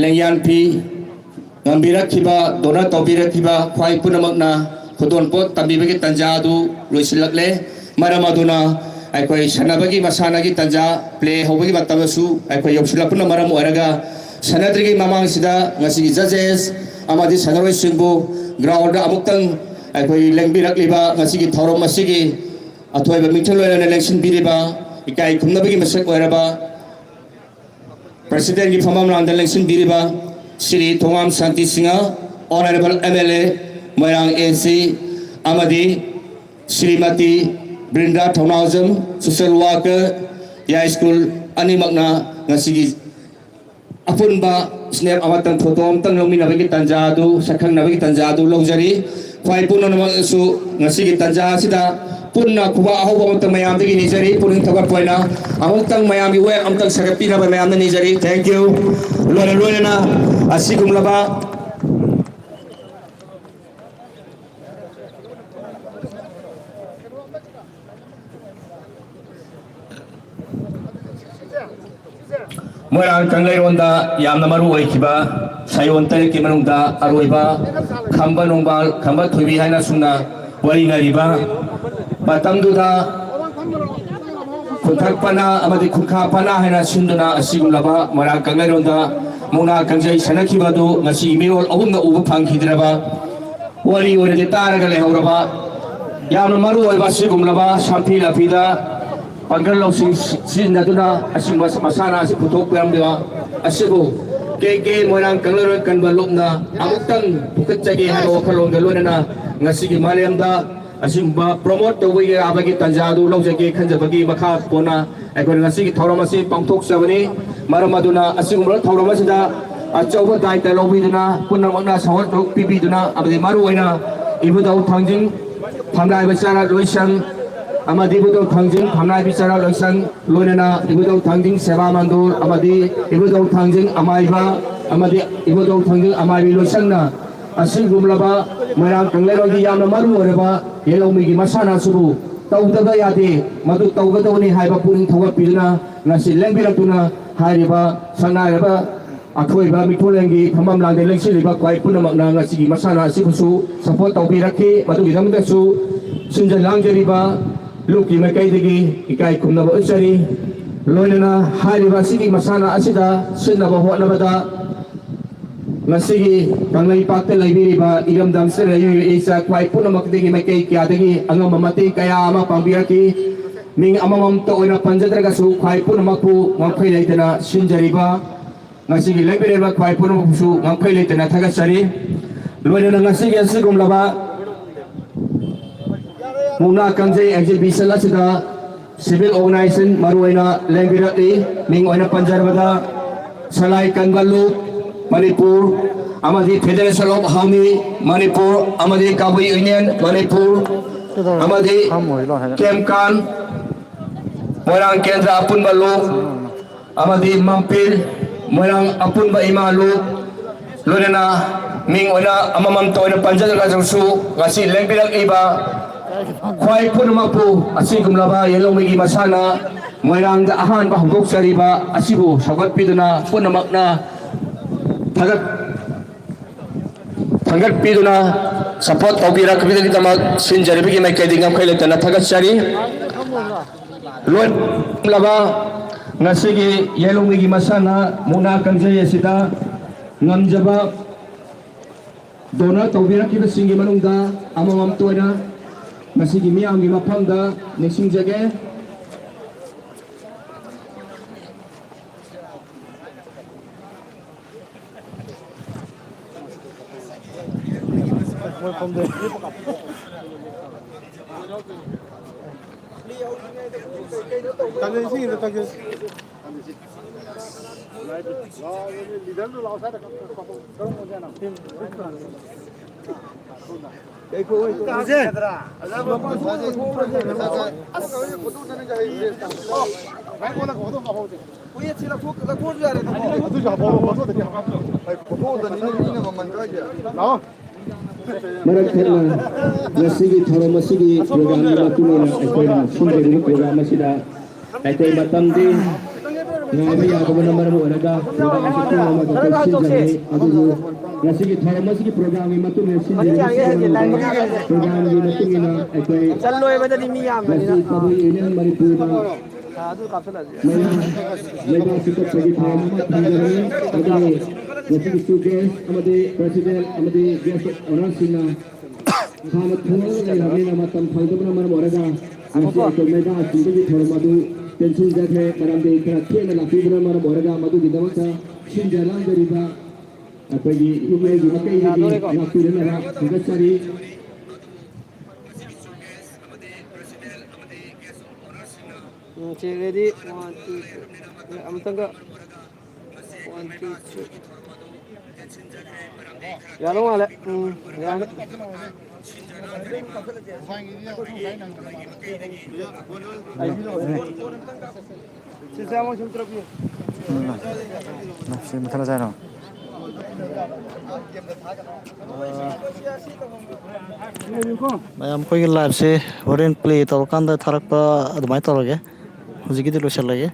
ꯂꯦꯡꯌꯥꯟ ꯐꯤ ꯉꯝꯕꯤꯔꯛꯈꯤꯕ, ꯗꯣꯅꯔ ꯇꯧꯕꯤꯔꯛꯈꯤꯕ ꯈ꯭ꯋꯥꯏ ꯄꯨꯝꯅꯃꯛꯅ ꯈꯨꯗꯣꯜꯄꯣꯠ ꯇꯝꯕꯤꯕꯒꯤ ꯇꯥꯟꯖꯥ ꯑꯗꯨ ꯂꯣꯏꯁꯤꯜꯂꯛꯂꯦ꯫ ꯃꯔꯝ ꯑꯗꯨꯅ ꯑꯩꯈꯣꯏ ꯁꯥꯟꯅꯕꯒꯤ ꯃꯁꯥꯟꯅꯒꯤ ꯇꯥꯟꯖꯥ, ꯄ꯭ꯂꯦ ꯍꯧꯕꯒꯤ ꯃꯇꯝꯗꯁꯨ ꯑꯩꯈꯣꯏ ꯌꯧꯁꯤꯜꯂꯛꯄꯅ ꯃꯔꯝ ꯑꯣꯏꯔꯒ ꯁꯥꯟꯅꯗ꯭ꯔꯤꯉꯩ ꯃꯃꯥꯡꯁꯤꯗ ꯉꯁꯤꯒꯤ ꯖꯖꯦꯁ ꯑꯃꯗꯤ ꯁꯥꯟꯅꯔꯣꯏꯁꯤꯡꯕꯨ ꯒ꯭ꯔꯥꯎꯟꯗ ꯑꯃꯨꯛꯇꯪ ꯑꯩꯈꯣꯏ ꯂꯦꯡꯕꯤꯔꯛꯂꯤꯕ ꯉꯁꯤꯒꯤ ꯊꯧꯔꯝ ꯑꯁꯤꯒꯤ ꯑꯊꯣꯏꯕ ꯃꯤꯡꯊꯣꯜ ꯑꯣꯏꯅ ꯂꯦꯡꯁꯤꯟꯕꯤꯔꯤꯕ ꯏꯀꯥꯏ ꯈꯨꯝꯅꯕꯒꯤ ꯃꯁꯛ ꯑꯣꯏꯔꯕ ꯄ꯭ꯔꯁꯤꯗꯦꯟꯒꯤ ꯐꯝꯐꯝ ꯂꯥꯡꯗ ꯂꯦꯡꯁꯤꯟꯕꯤꯔꯤꯕ Shri Thongam Shanti Singh, honourable M L A Moirang A C, ꯑꯃꯗꯤ ꯁ꯭ꯔꯤꯃꯇꯤ ꯕ꯭ꯔꯤꯟꯗꯥ ꯊꯧꯅꯥꯎꯖꯝ, ꯁꯣꯁꯦꯜ ꯋꯥꯔꯀꯔ, ꯌꯥꯏꯁ꯭ꯀꯨꯜ ꯑꯅꯤꯃꯛꯅ ꯉꯁꯤꯒꯤ ꯑꯄꯨꯟꯕ ꯁ꯭ꯅꯦꯞ ꯑꯃꯇꯪ, ꯐꯣꯇꯣ ꯑꯃꯇꯪ ꯂꯧꯃꯤꯟꯅꯕꯒꯤ ꯇꯥꯟꯖꯥ ꯑꯗꯨ, ꯁꯛꯈꯪꯅꯕꯒꯤ ꯇꯥꯟꯖꯥ ꯑꯗꯨ ꯂꯧꯖꯔꯤ꯫ ꯈ꯭ꯋꯥꯏ ꯄꯨꯝꯅꯃꯛꯁꯨ ꯉꯁꯤꯒꯤ ꯇꯥꯟꯖꯥ ꯑꯁꯤꯗ ꯄꯨꯟꯅ ꯈꯨꯕꯥꯛ ꯑꯍꯧꯕ ꯑꯃꯇꯪ ꯃꯌꯥꯝꯗꯒꯤ ꯅꯤꯖꯔꯤ, ꯄꯨꯛꯅꯤꯡ ꯊꯧꯒꯠꯄ ꯑꯣꯏꯅ ꯑꯃꯨꯛꯇꯪ ꯃꯌꯥꯝꯒꯤ ꯋꯦꯞ ꯑꯃꯇꯪ ꯁꯥꯒꯠꯄꯤꯅꯕ ꯃꯌꯥꯝꯅ ꯅꯤꯖꯔꯤ꯫ Thank you꯫ ꯂꯣꯏꯅ ꯂꯣꯏꯅꯅ ꯑꯁꯤꯒꯨꯝꯂꯕ ꯃꯣꯏꯔꯥꯡ ꯀꯪꯂꯩꯔꯣꯟꯗ ꯌꯥꯝꯅ ꯃꯔꯨ ꯑꯣꯏꯈꯤꯕ ꯁꯥꯌꯣꯟ ꯇꯔꯦꯠꯀꯤ ꯃꯅꯨꯡꯗ ꯑꯔꯣꯏꯕ ꯈꯝꯕ ꯅꯣꯡꯕꯥꯜ, ꯈꯝꯕ ꯊꯣꯏꯕꯤ ꯍꯥꯏꯅ ꯑꯁꯨꯝꯅ ꯋꯥꯔꯤ ꯅꯩꯔꯤꯕ ꯃꯇꯝꯗꯨꯗ ꯈꯨꯟꯊꯛ ꯄꯅꯥ ꯑꯃꯗꯤ ꯈꯨꯟꯈꯥ ꯄꯅꯥ ꯍꯥꯏꯅ ꯁꯤꯟꯗꯨꯅ ꯑꯁꯤꯒꯨꯝꯂꯕ ꯃꯣꯏꯔꯥꯡ ꯀꯪꯂꯩꯔꯣꯟꯗ ꯃꯨꯛꯅꯥ ꯀꯥꯡꯖꯩ ꯁꯥꯟꯅꯈꯤꯕ ꯑꯗꯨ ꯉꯁꯤ ꯃꯤꯔꯣꯜ ꯑꯍꯨꯝꯅ ꯎꯕ ꯐꯪꯈꯤꯗ꯭ꯔꯕ ꯋꯥꯔꯤ ꯑꯣꯏꯅꯗꯤ ꯇꯥꯔꯒ ꯂꯩꯍꯧꯔꯕ, ꯌꯥꯝꯅ ꯃꯔꯨ ꯑꯣꯏꯕ ꯑꯁꯤꯒꯨꯝꯂꯕ ꯁꯥꯟꯇꯤ ꯂꯝꯕꯤꯗ ꯄꯥꯡꯒꯜ ꯂꯧꯁꯤꯡ ꯁꯤꯖꯤꯟꯅꯗꯨꯅ ꯑꯁꯤꯒꯨꯝꯕ ꯃꯁꯥꯟꯅ ꯑꯁꯤ ꯄꯨꯊꯣꯛꯄꯤꯔꯝꯂꯤꯕ ꯑꯁꯤꯕꯨ ꯀꯦ ꯀꯦ ꯃꯣꯏꯔꯥꯡ ꯀꯪꯂꯩꯔꯣꯜ ꯀꯟꯕ ꯂꯨꯞꯅ ꯑꯃꯨꯛꯇꯪ ꯄꯨꯈꯠꯆꯒꯦ ꯍꯥꯏꯕ ꯋꯥꯈꯜꯂꯣꯟꯒ ꯂꯣꯏꯅꯅ ꯉꯁꯤꯒꯤ ꯃꯥꯂꯦꯝꯗ ꯑꯁꯤꯒꯨꯝꯕ ꯄ꯭ꯔꯣꯃꯣꯠ ꯇꯧꯕ ꯌꯥꯕꯒꯤ ꯇꯥꯟꯖꯥ ꯑꯗꯨ ꯂꯧꯖꯒꯦ ꯈꯟꯖꯕꯒꯤ ꯃꯈꯥ ꯄꯣꯟꯅ ꯑꯩꯈꯣꯏꯅ ꯉꯁꯤꯒꯤ ꯊꯧꯔꯝ ꯑꯁꯤ ꯄꯥꯡꯊꯣꯛꯆꯕꯅꯤ꯫ ꯃꯔꯝ ꯑꯗꯨꯅ ꯑꯁꯤꯒꯨꯝꯕ ꯊꯧꯔꯝ ꯑꯁꯤꯗ ꯑꯆꯧꯕ ꯗꯥꯏꯇ ꯂꯧꯕꯤꯗꯨꯅ ꯄꯨꯝꯅꯃꯛꯅ ꯁꯧꯒꯠ ꯄꯤꯕꯤꯗꯨꯅ ꯑꯃꯗꯤ ꯃꯔꯨꯑꯣꯏꯅ ꯏꯕꯨꯙꯧ ꯊꯥꯡꯖꯤꯡ ꯐꯝꯅꯥꯏꯕ ꯆꯥꯔꯥ ꯂꯣꯏꯁꯪ ꯑꯃꯗꯤ ꯏꯕꯨꯙꯧ ꯊꯥꯡꯖꯤꯡ ꯐꯝꯅꯥꯏꯕꯤ ꯆꯥꯔꯥ ꯂꯣꯏꯁꯪ ꯂꯣꯏꯅꯅ ꯏꯕꯨꯙꯧ ꯊꯥꯡꯖꯤꯡ ꯁꯦꯕꯥ ꯃꯟꯗꯣꯜ ꯑꯃꯗꯤ ꯏꯕꯨꯙꯧ ꯊꯥꯡꯖꯤꯡ ꯑꯃꯥꯏꯕ ꯑꯃꯗꯤ ꯏꯕꯨꯙꯧ ꯊꯥꯡꯖꯤꯡ ꯑꯃꯥꯏꯕꯤ ꯂꯣꯏꯁꯪꯅ ꯑꯁꯤꯒꯨꯝꯂꯕ ꯃꯣꯏꯔꯥꯡ ꯀꯪꯂꯩꯔꯣꯜꯒꯤ ꯌꯥꯝꯅ ꯃꯔꯨ ꯑꯣꯏꯔꯕ ꯌꯦꯜꯍꯧꯃꯤꯒꯤ ꯃꯁꯥꯟꯅ ꯑꯁꯤꯕꯨ ꯇꯧꯗꯕ ꯌꯥꯗꯦ, ꯃꯗꯨ ꯇꯧꯒꯗꯕꯅꯤ ꯍꯥꯏꯕ ꯄꯨꯛꯅꯤꯡ ꯊꯧꯒꯠꯄꯤꯗꯨꯅ ꯉꯁꯤ ꯂꯦꯡꯕꯤꯔꯛꯇꯨꯅ ꯍꯥꯏꯔꯤꯕ ꯁꯛꯅꯥꯏꯔꯕ ꯑꯊꯣꯏꯕ ꯃꯤꯊꯣꯂꯦꯟꯒꯤ ꯐꯝꯐꯝ ꯂꯥꯡꯗ ꯂꯦꯡꯁꯤꯜꯂꯤꯕ ꯈ꯭ꯋꯥꯏ ꯄꯨꯝꯅꯃꯛꯅ ꯉꯁꯤꯒꯤ ꯃꯁꯥꯟꯅ ꯑꯁꯤꯕꯨꯁꯨ ꯁꯄꯣꯔꯠ ꯇꯧꯕꯤꯔꯛꯈꯤ꯫ ꯃꯗꯨꯒꯤꯗꯃꯛꯇꯁꯨ ꯁꯤꯟꯖ ꯂꯥꯡꯖꯔꯤꯕ ꯂꯨꯞꯀꯤ ꯃꯥꯏꯀꯩꯗꯒꯤ ꯏꯀꯥꯏ ꯈꯨꯝꯅꯕ ꯎꯠꯆꯔꯤ꯫ ꯂꯣꯏꯅꯅ ꯍꯥꯏꯔꯤꯕ ꯑꯁꯤꯒꯤ ꯃꯁꯥꯟꯅ ꯑꯁꯤꯗ ꯁꯤꯟꯅꯕ ꯍꯣꯠꯅꯕꯗ ꯉꯁꯤꯒꯤ ꯀꯪꯂꯩꯄꯥꯛꯇ ꯂꯩꯕꯤꯔꯤꯕ ꯏꯔꯝꯗꯝꯁꯤꯗ ꯂꯩꯕꯤꯔꯤꯕ ꯏꯆꯥ ꯈ꯭ꯋꯥꯏ ꯄꯨꯝꯅꯃꯛꯇꯒꯤ ꯃꯥꯏꯀꯩ ꯀꯌꯥꯗꯒꯤ ꯑꯉꯝꯕ ꯃꯇꯦꯡ ꯀꯌꯥ ꯑꯃ ꯄꯥꯡꯕꯤꯔꯛꯈꯤ꯫ ꯃꯤꯡ ꯑꯃꯃꯝꯇ ꯑꯣꯏꯅ ꯄꯟꯖꯗ꯭ꯔꯒꯁꯨ ꯈ꯭ꯋꯥꯏ ꯄꯨꯝꯅꯃꯛꯄꯨ ꯉꯝꯈꯩ ꯂꯩꯇꯅ ꯁꯤꯟꯖꯔꯤꯕ ꯉꯁꯤꯒꯤ ꯂꯦꯡꯕꯤꯔꯛꯂꯤꯕ ꯈ꯭ꯋꯥꯏ ꯄꯨꯝꯅꯃꯛꯄꯨꯁꯨ ꯉꯝꯈꯩ ꯂꯩꯇꯅ ꯊꯥꯒꯠꯆꯔꯤ꯫ ꯂꯣꯏꯅꯅ ꯉꯁꯤꯒꯤ ꯑꯁꯤꯒꯨꯝꯂꯕ ꯃꯨꯛꯅꯥ ꯀꯥꯡꯖꯩ ꯑꯦꯛꯖꯤꯕꯤꯁꯟ ꯑꯁꯤꯗ ꯁꯤꯚꯤꯜ ꯑꯣꯔꯒꯅꯥꯏꯖꯦꯁꯟ ꯃꯔꯨꯑꯣꯏꯅ ꯂꯦꯡꯕꯤꯔꯛꯂꯤ꯫ ꯃꯤꯡ ꯑꯣꯏꯅ ꯄꯟꯖꯔꯕꯗ ꯁꯂꯥꯏ ꯀꯟꯕ ꯂꯨꯞ ꯃꯅꯤꯄꯨꯔ ꯑꯃꯗꯤ ꯐꯦꯗꯔꯦꯁꯟ ꯑꯣꯐ ꯍꯥꯎꯃꯤ ꯃꯅꯤꯄꯨꯔ ꯑꯃꯗꯤ ꯀꯕꯨꯏ ꯌꯨꯅꯤꯌꯟ ꯃꯅꯤꯄꯨꯔ ꯑꯃꯗꯤ ꯀꯦꯝꯀꯥꯟ ꯃꯣꯏꯔꯥꯡ ꯀꯦꯟꯗ꯭ꯔ ꯑꯄꯨꯟꯕ ꯂꯨꯞ ꯑꯃꯗꯤ ꯃꯝꯄꯤꯜ ꯃꯣꯏꯔꯥꯡ ꯑꯄꯨꯟꯕ ꯏꯃꯥ ꯂꯨꯞ ꯂꯣꯏꯅꯅ ꯃꯤꯡ ꯑꯣꯏꯅ ꯑꯃꯃꯝꯇ ꯑꯣꯏꯅ ꯄꯟꯖꯗ꯭ꯔꯒꯁꯨ ꯉꯁꯤ ꯂꯦꯡꯕꯤꯔꯛꯂꯤꯕ ꯈ꯭ꯋꯥꯏ ꯄꯨꯝꯅꯃꯛꯄꯨ ꯑꯁꯤꯒꯨꯝꯂꯕ ꯌꯦꯜꯍꯧꯃꯤꯒꯤ ꯃꯁꯥꯟꯅ ꯃꯣꯏꯔꯥꯡꯗ ꯑꯍꯥꯟꯕ ꯍꯧꯗꯣꯛꯆꯔꯤꯕ ꯑꯁꯤꯕꯨ ꯁꯧꯒꯠꯄꯤꯗꯨꯅ ꯄꯨꯝꯅꯃꯛꯅ ꯊꯥꯒꯠ ꯊꯥꯒꯠꯄꯤꯗꯨꯅ ꯁꯄꯣꯔꯠ ꯇꯧꯕꯤꯔꯛꯄꯒꯤꯗꯃꯛ ꯁꯤꯟꯖꯔꯤꯕꯒꯤ ꯃꯥꯏꯀꯩꯗꯒꯤ ꯉꯝꯈꯩ ꯂꯩꯇꯅ ꯊꯥꯒꯠꯆꯔꯤ꯫ ꯂꯣꯏꯂꯕ ꯉꯁꯤꯒꯤ ꯌꯦꯜꯍꯧꯃꯤꯒꯤ ꯃꯁꯥꯟꯅ ꯃꯨꯛꯅꯥ ꯀꯥꯡꯖꯩ ꯑꯁꯤꯗ ꯉꯝꯖꯕ ꯗꯣꯅꯔ ꯇꯧꯕꯤꯔꯛꯈꯤꯕꯁꯤꯡꯒꯤ ꯃꯅꯨꯡꯗ ꯑꯃꯃꯝꯇ ꯑꯣꯏꯅ ꯉꯁꯤꯒꯤ ꯃꯤꯌꯥꯝꯒꯤ ꯃꯐꯝꯗ ꯅꯤꯡꯁꯤꯡꯖꯒꯦ꯫ ꯃꯣꯏ ꯐꯝꯗꯣꯏ꯫ ꯇꯥꯛꯁ ꯏꯁꯤꯡꯒꯤꯗꯣ ꯇꯥꯛꯁ꯫ ꯂꯥꯛꯑꯣ꯫ ꯃꯔꯛ ꯊꯠꯅ ꯉꯁꯤꯒꯤ ꯊꯧꯔꯝ ꯑꯁꯤꯒꯤ ꯄ꯭ꯔꯣꯒ꯭ꯔꯥꯝꯒꯤ ꯃꯇꯨꯡ ꯏꯟꯅ ꯑꯩꯈꯣꯏꯅ ꯁꯤꯟꯖꯔꯤꯕ ꯄ꯭ꯔꯣꯒ꯭ꯔꯥꯝ ꯑꯁꯤꯗ ꯑꯩꯈꯣꯏ ꯃꯇꯝꯗꯤ ꯉꯥꯏꯕ ꯌꯥꯗꯕꯅ ꯃꯔꯝ ꯑꯣꯏꯔꯒ ꯄ꯭ꯔꯣꯒ꯭ꯔꯥꯝ ꯑꯁꯤ ꯄꯨꯝꯅꯃꯛ ꯑꯩꯈꯣꯏ ꯁꯤꯟꯖꯔꯤ꯫ ꯑꯗꯨꯕꯨ ꯉꯁꯤꯒꯤ ꯊꯧꯔꯝ ꯑꯁꯤꯒꯤ ꯄ꯭ꯔꯣꯒ꯭ꯔꯥꯝꯒꯤ ꯃꯇꯨꯡ ꯏꯟꯅ ꯁꯤꯟꯖꯔꯤꯕ ꯄ꯭ꯔꯣꯒ꯭ꯔꯥꯝꯒꯤ ꯃꯇꯨꯡ ꯏꯟꯅ ꯑꯩꯈꯣꯏ ꯆꯠꯂꯣꯏꯕꯗꯗꯤ ꯃꯤ ꯌꯥꯝꯕꯅꯤꯅ꯫ ꯉꯁꯤ ꯀꯕꯨꯏ ꯌꯨꯅꯤꯌꯟ ꯃꯅꯤꯄꯨꯔꯗ ꯑꯥ, ꯑꯗꯨ ꯀꯥꯞꯁꯤꯜꯂꯁꯤ꯫ ꯂꯩꯕꯥꯛ ꯂꯩꯕꯥꯛ ꯆꯤꯡꯈꯠꯄꯒꯤ ꯊꯧꯔꯝ ꯑꯃ ꯊꯝꯖꯔꯤ꯫ ꯑꯗꯨꯕꯨ ꯉꯁꯤꯒꯤꯁꯨ ꯒꯦꯁ ꯑꯃꯗꯤ ꯄ꯭ꯔꯦꯁꯤꯗꯦꯟ ꯑꯃꯗꯤ ꯒꯦꯁ ꯑꯣꯅꯔꯁꯤꯡꯅ ꯍꯥꯟꯅ ꯊꯣꯡꯂꯒ ꯂꯩꯔꯕꯅꯤꯅ ꯃꯇꯝ ꯐꯪꯗꯕꯅ ꯃꯔꯝ ꯑꯣꯏꯔꯒ ꯉꯁꯤ ꯑꯩꯈꯣꯏ ꯂꯩꯕꯥꯛ ꯆꯤꯡꯕꯒꯤ ꯊꯧꯔꯝ ꯑꯗꯨ ꯇꯦꯟꯁꯤꯟꯖꯈ꯭ꯔꯦ꯫ ꯃꯔꯝꯗꯤ ꯈꯔ ꯊꯦꯡꯅ ꯂꯥꯛꯄꯤꯕꯅ ꯃꯔꯝ ꯑꯣꯏꯔꯒ ꯃꯗꯨꯒꯤꯗꯃꯛꯇ ꯁꯤꯟꯖ ꯂꯥꯡꯖꯔꯤꯕ ꯑꯩꯈꯣꯏꯒꯤ ꯏꯃꯨꯡꯒꯤ ꯃꯥꯏꯀꯩꯗꯒꯤ ꯌꯥꯗꯣꯔꯦꯀꯣ꯫ ꯂꯥꯛꯄꯤꯅꯅꯕ ꯊꯥꯒꯠꯆꯔꯤ꯫ ꯎꯝ, ꯁꯤ ꯔꯦꯗꯤ꯫ One, two, three. ꯑꯃꯨꯛꯇꯪꯒ꯫ One, two, three. ꯌꯥꯔꯣ ꯃꯥꯜꯂꯦ꯫ ꯎꯝ, ꯌꯥꯅꯤ꯫ ꯁꯤ ꯆꯥꯝꯃ ꯁꯨꯝ ꯇꯔꯨꯛ ꯄꯤꯌꯨ꯫ ꯎꯝ꯫ ꯁꯤ ꯃꯨꯊꯠꯂꯁꯦ ꯍꯥꯏꯔꯣ? ꯃꯌꯥꯝ ꯑꯩꯈꯣꯏꯒꯤ ꯂꯥꯏꯞꯁꯦ ꯍꯣꯔꯦꯟ ꯄ꯭ꯂꯦ ꯇꯧꯔꯀꯥꯟꯗ ꯊꯥꯔꯛꯄ ꯑꯗꯨꯃꯥꯏꯅ ꯇꯧꯔꯒꯦ꯫ ꯍꯧꯖꯤꯛꯀꯤꯗꯤ ꯂꯣꯏꯁꯤꯜꯂꯒꯦ꯫